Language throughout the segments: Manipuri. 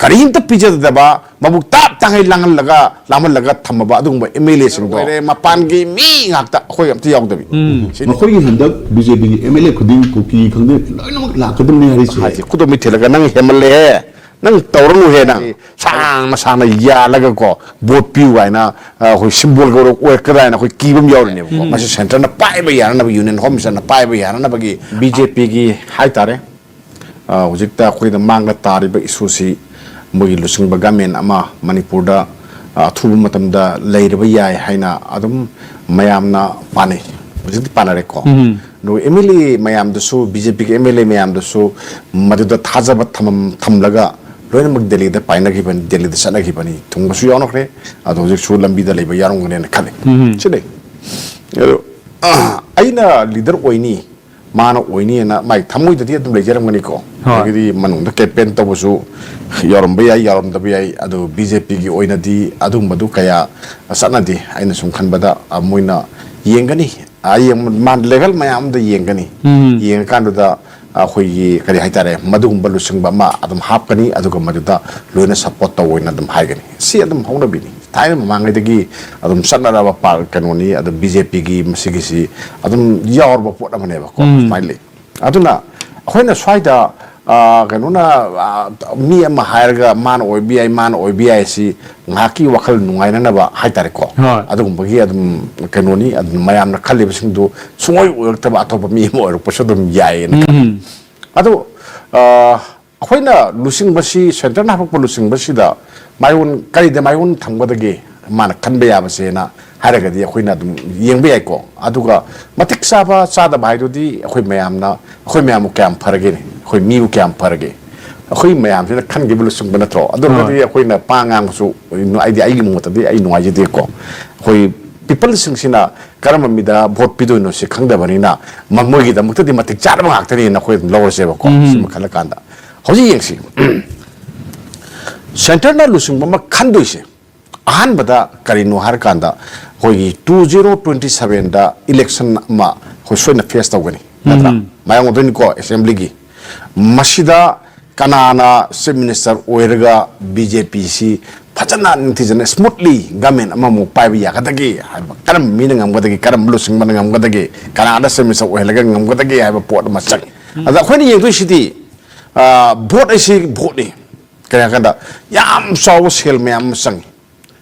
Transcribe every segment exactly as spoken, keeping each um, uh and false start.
ꯀꯔꯤꯝꯇ ꯄꯤꯖꯗꯕ, ꯃꯕꯨꯛ ꯇꯥꯞ ꯇꯥꯡꯉꯩ ꯂꯥꯡꯍꯜꯂꯒ, ꯂꯥꯝꯍꯜꯂꯒ ꯊꯝꯃꯕ ꯑꯗꯨꯒꯨꯝꯕ ꯑꯦꯝ ꯑꯦꯜ ꯑꯦꯁꯤꯡꯗꯣ ꯑꯣꯏꯔꯦ꯫ ꯃꯄꯥꯟꯒꯤ ꯃꯤ ꯉꯥꯛꯇ, ꯑꯩꯈꯣꯏ ꯑꯝꯇ ꯌꯥꯎꯗꯕꯤ꯫ ꯎꯝ꯫ ꯁꯤꯅꯤ꯫ ꯃꯈꯣꯏꯒꯤ ꯍꯟꯗꯛ ꯕꯤ ꯖꯦ ꯄꯤꯒꯤ ꯑꯦꯝ ꯑꯦꯜ ꯑꯦ ꯈꯨꯗꯤꯡ ꯀꯨꯀꯤ ꯈꯪꯗꯦ ꯂꯣꯏꯅꯃꯛ ꯂꯥꯛꯀꯗꯕꯅꯤ ꯍꯥꯏꯔꯤꯁꯦ꯫ ꯍꯥꯏꯁꯦ, ꯈꯨꯗꯣꯝ ꯃꯤꯊꯦꯜꯂꯒ, "ꯅꯪ ꯍꯦꯟꯃꯜꯂꯦꯍꯦ, ꯅꯪ ꯇꯧꯔꯅꯨꯍꯦ, ꯅꯪ ꯁꯥꯡꯅ ꯁꯥꯡꯅ ꯌꯥꯜꯂꯒꯀꯣ ꯚꯣꯠ ꯄꯤꯌꯨ" ꯍꯥꯏꯅ, ꯑ, ꯑꯩꯈꯣꯏ ꯁꯤꯝꯕꯣꯜ ꯒꯧꯔꯣ ꯑꯣꯏꯔꯛꯀꯗ꯭ꯔꯥ ꯍꯥꯏꯅ ꯑꯩꯈꯣꯏ ꯀꯤꯕ ꯑꯃ ꯌꯥꯎꯔꯤꯅꯦꯕꯀꯣ꯫ ꯎꯝ꯫ ꯃꯁꯤ ꯁꯦꯟꯇꯔꯅ ꯄꯥꯏꯕ ꯌꯥꯅꯅꯕ, ꯌꯨꯅꯤꯌꯟ ꯍꯣꯝ ꯃꯤꯅꯤꯁꯇꯔꯅ ꯄꯥꯏꯕ ꯌꯥꯅꯅꯕꯒꯤ ꯕꯤ ꯖꯦ ꯄꯤꯒꯤ ꯍꯥꯏꯇꯥꯔꯦ, ꯑ, ꯍꯧꯖꯤꯛꯇ ꯑꯩꯈꯣꯏꯗ ꯃꯥꯡꯗ ꯇꯥꯔꯤꯕ ꯏꯁꯨꯁꯤ ꯃꯣꯏꯒꯤ ꯂꯨꯆꯤꯡꯕ ꯒꯃꯦꯟ ꯑꯃ ꯃꯅꯤꯄꯨꯔꯗ, ꯑ, ꯑꯊꯨꯕ ꯃꯇꯝꯗ ꯂꯩꯔꯕ ꯌꯥꯏ ꯍꯥꯏꯅ ꯑꯗꯨꯝ ꯃꯌꯥꯝꯅ ꯄꯥꯅꯩ, ꯍꯧꯖꯤꯛꯇꯤ ꯄꯥꯅꯔꯦꯀꯣ꯫ ꯎꯝ꯫ ꯑꯗꯨꯒ ꯑꯦꯝ ꯑꯦꯜ ꯑꯦ ꯃꯌꯥꯝꯗꯁꯨ, ꯕꯤ ꯖꯦ ꯄꯤꯒꯤ ꯑꯦꯝ ꯑꯦꯜ ꯑꯦ ꯃꯌꯥꯝꯗꯁꯨ ꯃꯗꯨꯗ ꯊꯥꯖꯕ ꯊꯝꯃꯝ-, ꯊꯝꯂꯒ ꯂꯣꯏꯅꯃꯛ ꯗꯦꯜꯂꯤꯗ ꯄꯥꯏꯅꯈꯤꯕꯅꯤ, ꯗꯦꯜꯂꯤꯗ ꯆꯠꯅꯈꯤꯕꯅꯤ, ꯊꯨꯡꯕꯁꯨ ꯌꯥꯎꯅꯈ꯭ꯔꯦ꯫ ꯑꯗꯣ ꯍꯧꯖꯤꯛꯁꯨ ꯂꯝꯕꯤꯗ ꯂꯩꯕ ꯌꯥꯎꯔꯝꯒꯅꯦꯅ ꯈꯜꯂꯤ꯫ ꯎꯝ꯫ ꯁꯤꯅꯤ꯫ ꯑꯗꯣ, ꯑ, ꯑꯩꯅ ꯂꯤꯗꯔ ꯑꯣꯏꯅꯤ, ꯃꯥꯅ ꯑꯣꯏꯅꯤꯅ ꯃꯥꯏ ꯊꯃꯣꯏꯗꯗꯤ ꯑꯗꯨꯝ ꯂꯩꯖꯔꯝꯒꯅꯤꯀꯣ꯫ ꯍꯣꯏ꯫ ꯑꯗꯒꯤꯗꯤ ꯃꯅꯨꯡꯗ ꯀꯦꯝꯄꯦꯟ ꯇꯧꯕꯁꯨ ꯌꯥꯎꯔꯝꯕ ꯌꯥꯏ, ꯌꯥꯎꯔꯝꯗꯕ ꯌꯥꯏ꯫ ꯑꯗꯨ ꯕꯤ ꯖꯦ ꯄꯤꯒꯤ ꯑꯣꯏꯅꯗꯤ ꯑꯗꯨꯒꯨꯝꯕꯗꯨ ꯀꯌꯥ ꯆꯠꯅꯗꯦ꯫ ꯑꯩꯅ ꯁꯨꯝ ꯈꯟꯕꯗ, ꯑ, ꯃꯣꯏꯅ ꯌꯦꯡꯒꯅꯤ꯫ ꯑ, ꯌꯦꯡ-, ꯃꯥ ꯂꯦꯚꯦꯜ ꯃꯌꯥꯝ ꯑꯃꯗ ꯌꯦꯡꯒꯅꯤ꯫ ꯎꯝ꯫ ꯌꯦꯡꯉꯀꯥꯟꯗꯨꯗ ꯑꯩꯈꯣꯏꯒꯤ ꯀꯔꯤ ꯍꯥꯏꯇꯥꯔꯦ, ꯃꯗꯨꯒꯨꯝꯕ ꯂꯨꯆꯤꯡꯕ ꯑꯃ ꯑꯗꯨꯝ ꯍꯥꯞꯀꯅꯤ, ꯑꯗꯨꯒ ꯃꯗꯨꯗ ꯂꯣꯏꯅ ꯁꯞꯄꯣꯔꯠ ꯇꯧꯑꯣꯅ ꯑꯗꯨꯝ ꯍꯥꯏꯒꯅꯤ꯫ ꯁꯤ ꯑꯗꯨꯝ ꯍꯧꯅꯕꯤꯅꯤ, ꯊꯥꯏꯅ ꯃꯃꯥꯡꯉꯩꯗꯒꯤ ꯑꯗꯨꯝ ꯆꯠꯅꯔꯕ ꯄꯥ-, ꯀꯩꯅꯣꯅꯤ꯫ ꯑꯗꯨ ꯕꯤ ꯖꯦ ꯄꯤꯒꯤ ꯃꯁꯤꯒꯤꯁꯤ ꯑꯗꯨꯝ ꯌꯥꯎꯔꯕ ꯄꯣꯠ ꯑꯃꯅꯦꯕꯀꯣ꯫ ꯎꯝ꯫ ꯁꯨꯃꯥꯏꯅ ꯂꯩ꯫ ꯑꯗꯨꯅ ꯑꯩꯈꯣꯏꯅ ꯁ꯭ꯋꯥꯏꯗ, ꯑ, ꯀꯩꯅꯣꯅ, ꯑ, ꯃꯤ ꯑꯃ ꯍꯥꯏꯔꯒ ꯃꯥꯅ ꯑꯣꯏꯕ ꯌꯥꯏ, ꯃꯥꯅ ꯑꯣꯏꯕ ꯌꯥꯏ, ꯁꯤ ꯉꯥꯏꯍꯥꯛꯀꯤ ꯋꯥꯈꯜ ꯅꯨꯡꯉꯥꯏꯅꯅꯕ ꯍꯥꯏꯇꯥꯔꯦꯀꯣ꯫ ꯍꯣꯏ꯫ ꯑꯗꯨꯒꯨꯝꯕꯒꯤ ꯑꯗꯨꯝ ꯀꯩꯅꯣꯅꯤ, ꯑꯗꯨꯝ ꯃꯌꯥꯝꯅ ꯈꯜꯂꯤꯕꯁꯤꯡꯗꯨ ꯁꯨꯡꯑꯣꯏ ꯑꯣꯏꯔꯛꯇꯕ ꯑꯇꯣꯞꯄ ꯃꯤ ꯑꯃ ꯑꯣꯏꯔꯛꯄꯁꯨ ꯑꯗꯨꯝ ꯌꯥꯏꯌꯦꯅ ꯈꯜꯂꯤ꯫ ꯎꯝ꯫ ꯑꯗꯣ, ꯑ, ꯑꯩꯈꯣꯏꯅ ꯂꯨꯆꯤꯡꯕꯁꯤ, ꯁꯦꯟꯇꯔꯅ ꯍꯥꯞꯄꯛꯄ ꯂꯨꯆꯤꯡꯕꯁꯤꯗ ꯃꯥꯏꯑꯣꯟ ꯀꯔꯤꯗ ꯃꯥꯏꯑꯣꯟ ꯊꯝꯒꯗꯒꯦ, ꯃꯥꯅ ꯈꯟꯕ ꯌꯥꯕꯁꯦꯅ ꯍꯥꯏꯔꯒꯗꯤ ꯑꯩꯈꯣꯏꯅ ꯑꯗꯨꯝ ꯌꯦꯡꯕ ꯌꯥꯏꯀꯣ꯫ ꯑꯗꯨꯒ ꯃꯇꯤꯛ ꯆꯥꯕ ꯆꯥꯗꯕ ꯍꯥꯏꯗꯨꯗꯤ ꯑꯩꯈꯣꯏ ꯃꯌꯥꯝꯅ, ꯑꯩꯈꯣꯏ ꯃꯌꯥꯝꯕꯨ ꯀꯌꯥꯝ ꯐꯔꯒꯦꯅꯦ? ꯑꯩꯈꯣꯏ ꯃꯤꯕꯨ ꯀꯌꯥꯝ ꯐꯔꯒꯦ? ꯑꯩꯈꯣꯏ ꯃꯌꯥꯝꯁꯤꯅ ꯈꯟꯈꯤꯕ ꯂꯨꯆꯤꯡꯕ ꯅꯠꯇ꯭ꯔꯣ? ꯑꯗꯨ ꯑꯣꯏꯔꯒꯗꯤ ꯍꯣꯏ꯫ ꯑꯩꯈꯣꯏꯅ ꯄꯥ ꯉꯥꯡꯕꯁꯨ, ꯑꯩꯗꯤ ꯑꯩꯒꯤ ꯃꯣꯠꯇꯗꯤ ꯑꯩ ꯅꯨꯡꯉꯥꯏꯖꯗꯦꯀꯣ꯫ ꯑꯩꯈꯣꯏ ꯄꯤꯄꯜꯁꯤꯡꯁꯤꯅ ꯀꯔꯝꯕ ꯃꯤꯗ ꯚꯣꯠ ꯄꯤꯗꯣꯏꯅꯣ ꯁꯤ ꯈꯪꯗꯕꯅꯤꯅ, ꯃ-, ꯃꯣꯏꯒꯤꯗꯃꯛꯇꯗꯤ ꯃꯇꯤꯛ ꯆꯥꯗꯕ ꯉꯥꯛꯇꯅꯦꯅ ꯑꯩꯈꯣꯏ ꯑꯗꯨꯝ ꯂꯧꯔꯁꯦꯕꯀꯣ꯫ ꯎꯝ꯫ ꯁꯤꯃ ꯈꯜꯂꯀꯥꯟꯗ ꯍꯧꯖꯤꯛ ꯌꯦꯡꯁꯤ꯫ ꯁꯦꯟꯇꯔꯅ ꯂꯨꯆꯤꯡꯕ ꯑꯃ ꯈꯟꯗꯣꯏꯁꯦ ꯑꯍꯥꯟꯕꯗ ꯀꯔꯤꯅꯣ ꯍꯥꯏꯔꯀꯥꯟꯗ, ꯑꯩꯈꯣꯏꯒꯤ two zero twenty sevenꯗ election ꯑꯃ ꯑꯩꯈꯣꯏ ꯁꯣꯏꯅ face ꯇꯧꯒꯅꯤ, ꯅꯠꯇ꯭ꯔꯥ? ꯎꯝ꯫ ꯃꯥꯌꯣꯛꯅꯗꯣꯏꯅꯤꯀꯣ ꯑꯦꯁꯦꯝꯕ꯭ꯂꯤꯒꯤ꯫ ꯃꯁꯤꯗ ꯀꯅꯥꯅ ꯆꯤꯐ ꯃꯤꯅꯤꯁꯇꯔ ꯑꯣꯏꯔꯒ ꯕꯤ ꯖꯦ ꯄꯤꯁꯤ ꯐꯖꯅ ꯅꯤꯡꯊꯤꯖꯅ ꯁ꯭ꯃꯨꯠꯂꯤ ꯒꯃꯦꯟ ꯑꯃꯃꯨꯛ ꯄꯥꯏꯕ ꯌꯥꯒꯗꯒꯦ ꯍꯥꯏꯕ, ꯀꯔꯝꯕ ꯃꯤꯅ ꯉꯝꯒꯗꯒꯦ, ꯀꯔꯝꯕ ꯂꯨꯆꯤꯡꯕꯅ ꯉꯝꯒꯗꯒꯦ, ꯀꯅꯥꯗ ꯆꯤꯐ ꯃꯤꯅꯤꯁꯇꯔ ꯑꯣꯏꯍꯜꯂꯒ ꯉꯝꯒꯗꯒꯦ ꯍꯥꯏꯕ ꯄꯣꯠ ꯑꯃ ꯆꯪꯉꯤ꯫ ꯑꯗ ꯑꯩꯈꯣꯏꯅ ꯌꯦꯡꯗꯣꯏꯁꯤꯗꯤ, ꯑ, ꯚꯣꯠ ꯑꯁꯤ ꯚꯣꯠꯅꯤ꯫ ꯀꯔꯤ ꯍꯥꯏ ꯀꯥꯟꯗ ꯌꯥꯝ ꯆꯥꯎꯕ ꯁꯦꯜ ꯃꯌꯥꯝ ꯑꯃ ꯆꯪꯉꯤ꯫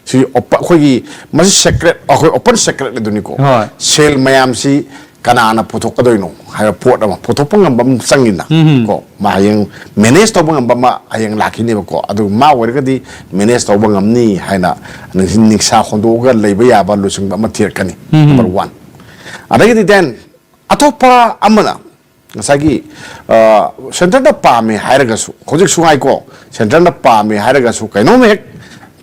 ꯁꯤ ꯑꯣꯄ-, ꯑꯩꯈꯣꯏꯒꯤ ꯃꯁꯤ ꯁꯦꯀ꯭ꯔꯦꯠ, ꯑꯩꯈꯣꯏ ꯑꯣꯄꯟ ꯁꯦꯀ꯭ꯔꯦꯠ ꯑꯗꯨꯅꯤꯀꯣ꯫ ꯍꯣꯏ꯫ ꯁꯦꯜ ꯃꯌꯥꯝꯁꯤ ꯀꯅꯥꯅ ꯄꯨꯊꯣꯛꯀꯗꯣꯏꯅꯣ ꯍꯥꯏꯕ ꯄꯣꯠ ꯑꯃ ꯄꯨꯊꯣꯛꯄ ꯉꯝꯕ ꯑꯃ ꯆꯪꯉꯤꯅ꯫ ꯎꯝ꯫ ꯀꯣ, ꯃꯥ ꯍꯌꯦꯡ ꯃꯦꯅꯦꯖ ꯇꯧꯕ ꯉꯝꯕ ꯑꯃ ꯍꯌꯦꯡ ꯂꯥꯛꯈꯤꯅꯦꯕꯀꯣ꯫ ꯑꯗꯨ ꯃꯥ ꯑꯣꯏꯔꯒꯗꯤ ꯃꯦꯅꯦꯖ ꯇꯧꯕ ꯉꯝꯅꯤ ꯍꯥꯏꯅ ꯅꯤꯡꯁꯤꯡ ꯅꯤꯡꯁꯥ ꯍꯣꯟꯗꯣꯛꯑꯒ ꯂꯩꯕ ꯌꯥꯕ ꯂꯨꯆꯤꯡꯕ ꯑꯃ ꯊꯤꯔꯛꯀꯅꯤ꯫ ꯎꯝ꯫ Number one. ꯑꯗꯒꯤꯗꯤ ꯗꯦꯟ ꯑꯇꯣꯞꯄ ꯑꯃꯅ ꯉꯁꯥꯏꯒꯤ, ꯑ, ꯁꯦꯟꯇꯔꯗ ꯄꯥꯝꯃꯦ ꯍꯥꯏꯔꯒꯁꯨ, ꯍꯧꯖꯤꯛꯁꯨ ꯉꯥꯏꯀꯣ, ꯁꯦꯟꯇꯔꯅ ꯄꯥꯝꯃꯦ ꯍꯥꯏꯔꯒꯁꯨ ꯀꯩꯅꯣꯝ ꯍꯦꯛ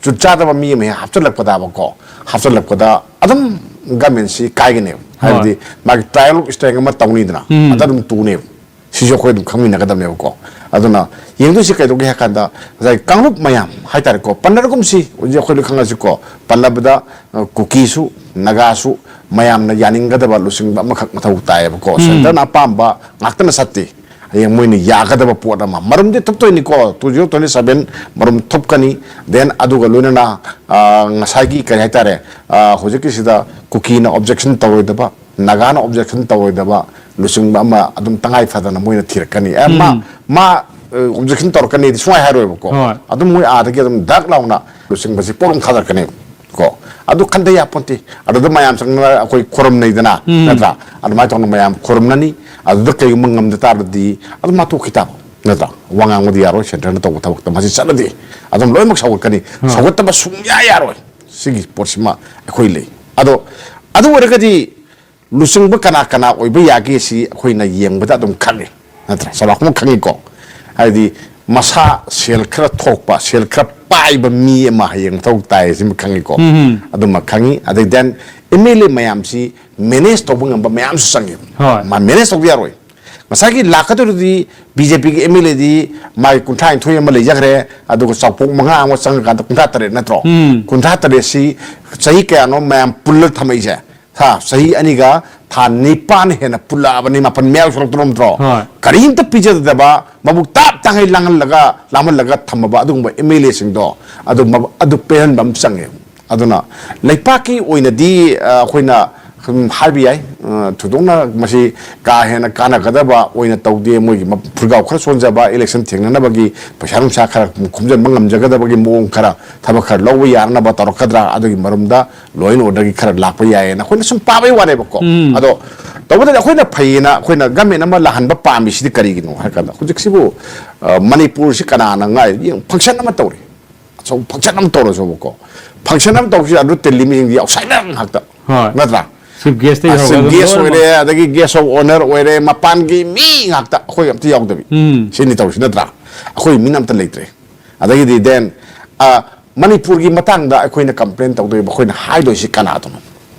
ꯆꯨꯠ ꯆꯥꯗꯕ ꯃꯤ ꯑꯃ ꯍꯦꯛ ꯍꯥꯞꯆꯤꯜꯂꯛꯄꯗꯕꯀꯣ, ꯍꯥꯞꯆꯤꯜꯂꯛꯄꯗ ꯑꯗꯨꯝ ꯒꯃꯦꯟꯁꯤ ꯀꯥꯏꯒꯅꯦꯕ꯫ ꯍꯣꯏ꯫ ꯍꯥꯏꯕꯗꯤ ꯃꯥꯒꯤ trial of strength ꯑꯃ ꯇꯧꯅꯤꯗꯅ, ꯎꯝ꯫ ꯑꯗ ꯑꯗꯨꯝ ꯇꯨꯅꯦꯕ꯫ ꯁꯤꯁꯨ ꯑꯩꯈꯣꯏ ꯑꯗꯨꯝ ꯈꯪꯃꯤꯟꯅꯒꯗꯕꯅꯦꯕꯀꯣ꯫ ꯑꯗꯨꯅ ꯌꯦꯡꯗꯣꯏꯁꯤ ꯀꯩꯗꯧꯒꯦ ꯍꯥꯏ ꯀꯥꯟꯗ, ꯉꯁꯥꯏ ꯀꯥꯡꯂꯨꯞ ꯃꯌꯥꯝ ꯍꯥꯏꯇꯥꯔꯦꯀꯣ, ꯄꯟꯅꯔꯒꯨꯝꯁꯤ, ꯍꯧꯖꯤꯛ ꯑꯩꯈꯣꯏꯅ ꯈꯪꯉꯁꯤꯀꯣ, ꯄꯜꯂꯕꯗ, ꯑ, ꯀꯨꯀꯤꯁꯨ, ꯅꯥꯒꯥꯁꯨ, ꯃꯌꯥꯝꯅ ꯌꯥꯅꯤꯡꯒꯗꯕ ꯂꯨꯆꯤꯡꯕ ꯑꯃꯈꯛ ꯃꯊꯧ ꯇꯥꯏꯌꯦꯕꯀꯣ꯫ ꯎꯝ꯫ ꯁꯦꯟꯇꯔꯅ ꯑꯄꯥꯝꯕ ꯉꯥꯛꯇꯅ ꯆꯠꯇꯦ꯫ ꯍꯌꯦꯡ ꯃꯣꯏꯅ ꯌꯥꯒꯗꯕ ꯄꯣꯠ ꯑꯃ, ꯃꯔꯨꯝꯗꯤ ꯊꯨꯞꯇꯣꯏꯅꯤꯀꯣ, two zero twenty seven ꯃꯔꯨꯝ ꯊꯨꯞꯀꯅꯤ꯫ Then ꯑꯗꯨꯒ ꯂꯣꯏꯅꯅ, ꯑ, ꯉꯁꯥꯏꯒꯤ ꯀꯔꯤ ꯍꯥꯏꯇꯥꯔꯦ, ꯑ, ꯍꯧꯖꯤꯛꯀꯤꯁꯤꯗ ꯀꯨꯀꯤꯅ objection ꯇꯧꯔꯣꯏꯗꯕ, ꯅꯥꯒꯥꯅ objection ꯇꯧꯔꯣꯏꯗꯕ ꯂꯨꯆꯤꯡꯕ ꯑꯃ ꯑꯗꯨꯝ ꯇꯉꯥꯏ ꯐꯗꯅ ꯃꯣꯏꯅ ꯊꯤꯔꯛꯀꯅꯤ꯫ ꯑꯦ, ꯃꯥ, ꯎꯝ꯫ ꯃꯥ, ꯑ, objection ꯇꯧꯔꯛꯀꯅꯤꯗꯤ ꯁꯨꯡꯍꯥꯏ ꯍꯥꯏꯔꯣꯏꯕꯀꯣ꯫ ꯍꯣꯏ꯫ ꯑꯗꯨꯝ ꯃꯣꯏ ꯑꯥꯗꯒꯤ ꯑꯗꯨꯝ ꯗꯛ ꯂꯥꯎꯅ ꯂꯨꯆꯤꯡꯕꯁꯤ ꯄꯣꯠ ꯑꯃ ꯊꯥꯗꯔꯛꯀꯅꯦꯕ꯫ ꯀꯣ, ꯑꯗꯨ ꯈꯟꯗ ꯌꯥꯄꯣꯟꯇꯦ꯫ ꯑꯗꯨꯗ ꯃꯌꯥꯝ ꯆꯪꯅ ꯑꯩꯈꯣꯏ ꯈꯨꯔꯨꯝꯅꯩꯗꯅ, ꯎꯝ꯫ ꯅꯠꯇ꯭ꯔꯥ? ꯑꯗꯨꯃꯥꯏꯅ ꯇꯧꯅ ꯃꯌꯥꯝ ꯈꯨꯔꯨꯝꯅꯅꯤ꯫ ꯑꯗꯨꯗ ꯀꯩꯒꯨꯝꯕ ꯉꯝꯗ ꯇꯥꯔꯗꯤ ꯑꯗꯨꯝ ꯃꯥ ꯇꯣꯛꯈꯤ ꯇꯥꯕ, ꯅꯠꯇ꯭ꯔꯥ? ꯋꯥ ꯉꯥꯡꯕꯗꯤ ꯌꯥꯔꯣꯏ, ꯁꯦꯟꯇꯔꯅ ꯇꯧꯕ ꯊꯕꯛꯇ ꯃꯁꯤ ꯆꯠꯂꯗꯤ ꯑꯗꯨꯝ ꯂꯣꯏꯅꯃꯛ ꯁꯧꯒꯠꯀꯅꯤ꯫ ꯍꯣꯏ꯫ ꯁꯧꯒꯠꯇꯕ ꯁꯨꯡꯌꯥ ꯌꯥꯔꯣꯏ꯫ ꯁꯤꯒꯤ ꯄꯣꯠꯁꯤꯃ ꯑꯩꯈꯣꯏ ꯂꯩ꯫ ꯑꯗꯣ ꯑꯗꯨ ꯑꯣꯏꯔꯒꯗꯤ ꯂꯨꯆꯤꯡꯕ ꯀꯅꯥ ꯀꯅꯥ ꯑꯣꯏꯕ ꯌꯥꯒꯦ ꯁꯤ ꯑꯩꯈꯣꯏꯅ ꯌꯦꯡꯕꯗ ꯑꯗꯨꯝ ꯈꯪꯉꯤ, ꯅꯠꯇ꯭ꯔꯥ? ꯆꯥꯎꯔꯥꯛꯄ ꯑꯃ ꯈꯪꯉꯤꯀꯣ꯫ ꯍꯥꯏꯗꯤ ꯃꯁꯥ ꯁꯦꯜ ꯈꯔ ꯊꯣꯛꯄ, ꯁꯦꯜ ꯈꯔ ꯄꯥꯏꯕ ꯃꯤ ꯑꯃ ꯍꯌꯦꯡ ꯃꯊꯧ ꯇꯥꯏ ꯁꯤꯃ ꯈꯪꯉꯤꯀꯣ꯫ ꯎꯝ꯫ ꯑꯗꯨꯃ ꯈꯪꯉꯤ꯫ ꯑꯗꯩ then M L A ꯃꯌꯥꯝꯁꯤ manage ꯇꯧꯕ ꯉꯝꯕ ꯃꯌꯥꯝꯁꯨ ꯆꯪꯉꯦꯕ꯫ ꯍꯣꯏ꯫ ꯃꯥ manage ꯇꯧꯕ ꯌꯥꯔꯣꯏ꯫ ꯉꯁꯥꯏꯒꯤ ꯂꯥꯛꯀꯗꯧꯔꯤꯗꯤ B J P ꯒꯤ M L A ꯗꯤ ꯃꯥꯒꯤ ꯀꯨꯟꯊ꯭ꯔꯥ ꯅꯤꯊꯣꯏ ꯑꯃ ꯂꯩꯖꯈ꯭ꯔꯦ, ꯑꯗꯨꯒ ꯆꯥꯎꯄꯣꯛ ꯃꯉꯥ ꯑꯃ ꯆꯪꯉꯀꯥꯟꯗ ꯀꯨꯟꯊ꯭ꯔꯥ ꯇꯔꯦꯠ ꯅꯠꯇ꯭ꯔꯣ? ꯎꯝ꯫ ꯀꯨꯟꯊ꯭ꯔꯥ ꯇꯔꯦꯠꯁꯤ ꯆꯍꯤ ꯀꯌꯥꯅꯣ ꯃꯌꯥꯝ ꯄꯨꯜꯂ ꯊꯝꯃꯛꯏꯁꯦ? ꯊꯥ ꯆꯍꯤ ꯑꯅꯤꯒ ꯊꯥ ꯅꯤꯄꯥꯟ ꯍꯦꯟꯅ ꯄꯨꯜꯂꯛꯑꯕꯅꯤ, ꯃꯥꯄꯟ ꯃꯌꯥ ꯌꯧꯁꯜꯂꯛꯇꯣꯔꯝꯗ꯭ꯔꯣ? ꯍꯣꯏ. ꯀꯔꯤꯝꯇ ꯄꯤꯖꯗꯕ, ꯃꯕꯨꯛ ꯇꯥꯞ ꯇꯥꯡꯉꯩ ꯂꯥꯡꯍꯜꯂꯒ, ꯂꯥꯡꯍꯜꯂꯒ ꯊꯝꯃꯕ ꯑꯗꯨꯒꯨꯝꯕ ꯑꯦꯝ ꯑꯦꯜ ꯑꯦꯁꯤꯡꯗꯣ ꯑꯗꯨ ꯃ-, ꯑꯗꯨ ꯄꯦꯜꯍꯟꯕ ꯑꯃ ꯆꯪꯉꯦ꯫ ꯑꯗꯨꯅ ꯂꯩꯄꯥꯛꯀꯤ ꯑꯣꯏꯅꯗꯤ, ꯑ, ꯑꯩꯈꯣꯏꯅ ꯁꯨꯝ ꯍꯥꯏꯕ ꯌꯥꯏ, ꯑ, ꯊꯣꯏꯗꯣꯛꯅ ꯃꯁꯤ ꯀꯥ ꯍꯦꯟꯅ ꯀꯥꯟꯅꯒꯗꯕ ꯑꯣꯏꯅ ꯇꯧꯗꯦ꯫ ꯃꯣꯏꯒꯤ ꯃ-, ꯐꯨꯔꯒꯥꯎ ꯈꯔ ꯆꯣꯟꯖꯕ, ꯏꯂꯦꯛꯁꯟ ꯊꯦꯡꯅꯅꯕꯒꯤ ꯄꯩꯁꯥ ꯅꯨꯡꯁꯥ ꯈꯔ ꯈꯣꯝꯖꯤꯟꯕ ꯉꯝꯖꯒꯗꯕꯒꯤ ꯃꯑꯣꯡ ꯈꯔ, ꯊꯕꯛ ꯈꯔ ꯂꯧꯕ ꯌꯥꯅꯅꯕ ꯇꯧꯔꯛꯀꯗ꯭ꯔꯥ, ꯑꯗꯨꯒꯤ ꯃꯔꯨꯝꯗ ꯂꯣ ꯑꯦꯟ ꯑꯣꯔꯗꯔꯒꯤ ꯈꯔ ꯂꯥꯛꯄ ꯌꯥꯏꯌꯦꯅ ꯑꯩꯈꯣꯏꯅ ꯁꯨꯝ ꯄꯥꯕꯩ ꯋꯥꯅꯦꯕꯀꯣ꯫ ꯎꯝ. ꯑꯗꯣ ꯇꯧꯕꯇꯗꯤ ꯑꯩꯈꯣꯏꯅ ꯐꯩꯌꯦꯅ ꯑꯩꯈꯣꯏꯅ ꯒꯃꯦꯟ ꯑꯃ ꯂꯥꯛꯍꯟꯕ ꯄꯥꯝꯃꯤꯁꯤꯗꯤ ꯀꯔꯤꯒꯤꯅꯣ ꯍꯥꯏ ꯀꯥꯟꯗ, ꯍꯧꯖꯤꯛꯁꯤꯕꯨ, ꯑ, ꯃꯅꯤꯄꯨꯔꯁꯤ ꯀꯅꯥꯅ ꯉꯥꯏ? ꯌꯦꯡ, ꯐꯪꯁꯟ ꯑꯃ ꯇꯧꯔꯤ, ꯑꯆꯧꯕ ꯐꯪꯁꯟ ꯑꯃ ꯇꯧꯔꯁꯨꯕꯀꯣ, ꯐꯪꯁꯟ ꯑꯃ ꯇꯧꯕꯁꯤꯗ ꯑꯗꯨ ꯇꯤꯜꯂꯤ ꯃꯤꯁꯤꯡꯗꯤ ꯑꯥꯎꯠꯁꯥꯏꯗꯔ ꯉꯥꯛꯇ, ꯍꯣꯏ. ꯅꯠꯇ꯭ꯔꯥ? ꯆꯤꯐ ꯒꯦꯁꯇ ꯆꯤꯐ ꯒꯦꯁ ꯑꯣꯏꯔꯦ, ꯑꯗꯒꯤ ꯒꯦꯁ ꯑꯣꯐ ꯑꯣꯅꯔ ꯑꯣꯏꯔꯦ, ꯃꯄꯥꯟꯒꯤ ꯃꯤ ꯉꯥꯛꯇ, ꯑꯩꯈꯣꯏ ꯑꯝꯇ ꯌꯥꯎꯗꯕꯤ꯫ ꯎꯝ. ꯁꯤꯅꯤ ꯇꯧꯔꯤꯁꯤ, ꯅꯠꯇ꯭ꯔꯥ? ꯑꯩꯈꯣꯏ ꯃꯤꯅ ꯑꯝꯇ ꯂꯩꯇ꯭ꯔꯦ꯫ ꯑꯗꯒꯤꯗꯤ then, ꯑ, ꯃꯅꯤꯄꯨꯔꯒꯤ ꯃꯇꯥꯡꯗ ꯑꯩꯈꯣꯏꯅ ꯀꯝꯄ꯭ꯂꯦꯟ ꯇꯧꯗꯣꯏꯕ, ꯑꯩꯈꯣꯏꯅ ꯍꯥꯏꯗꯣꯏꯁꯤ ꯀꯅꯥꯗꯅꯣ?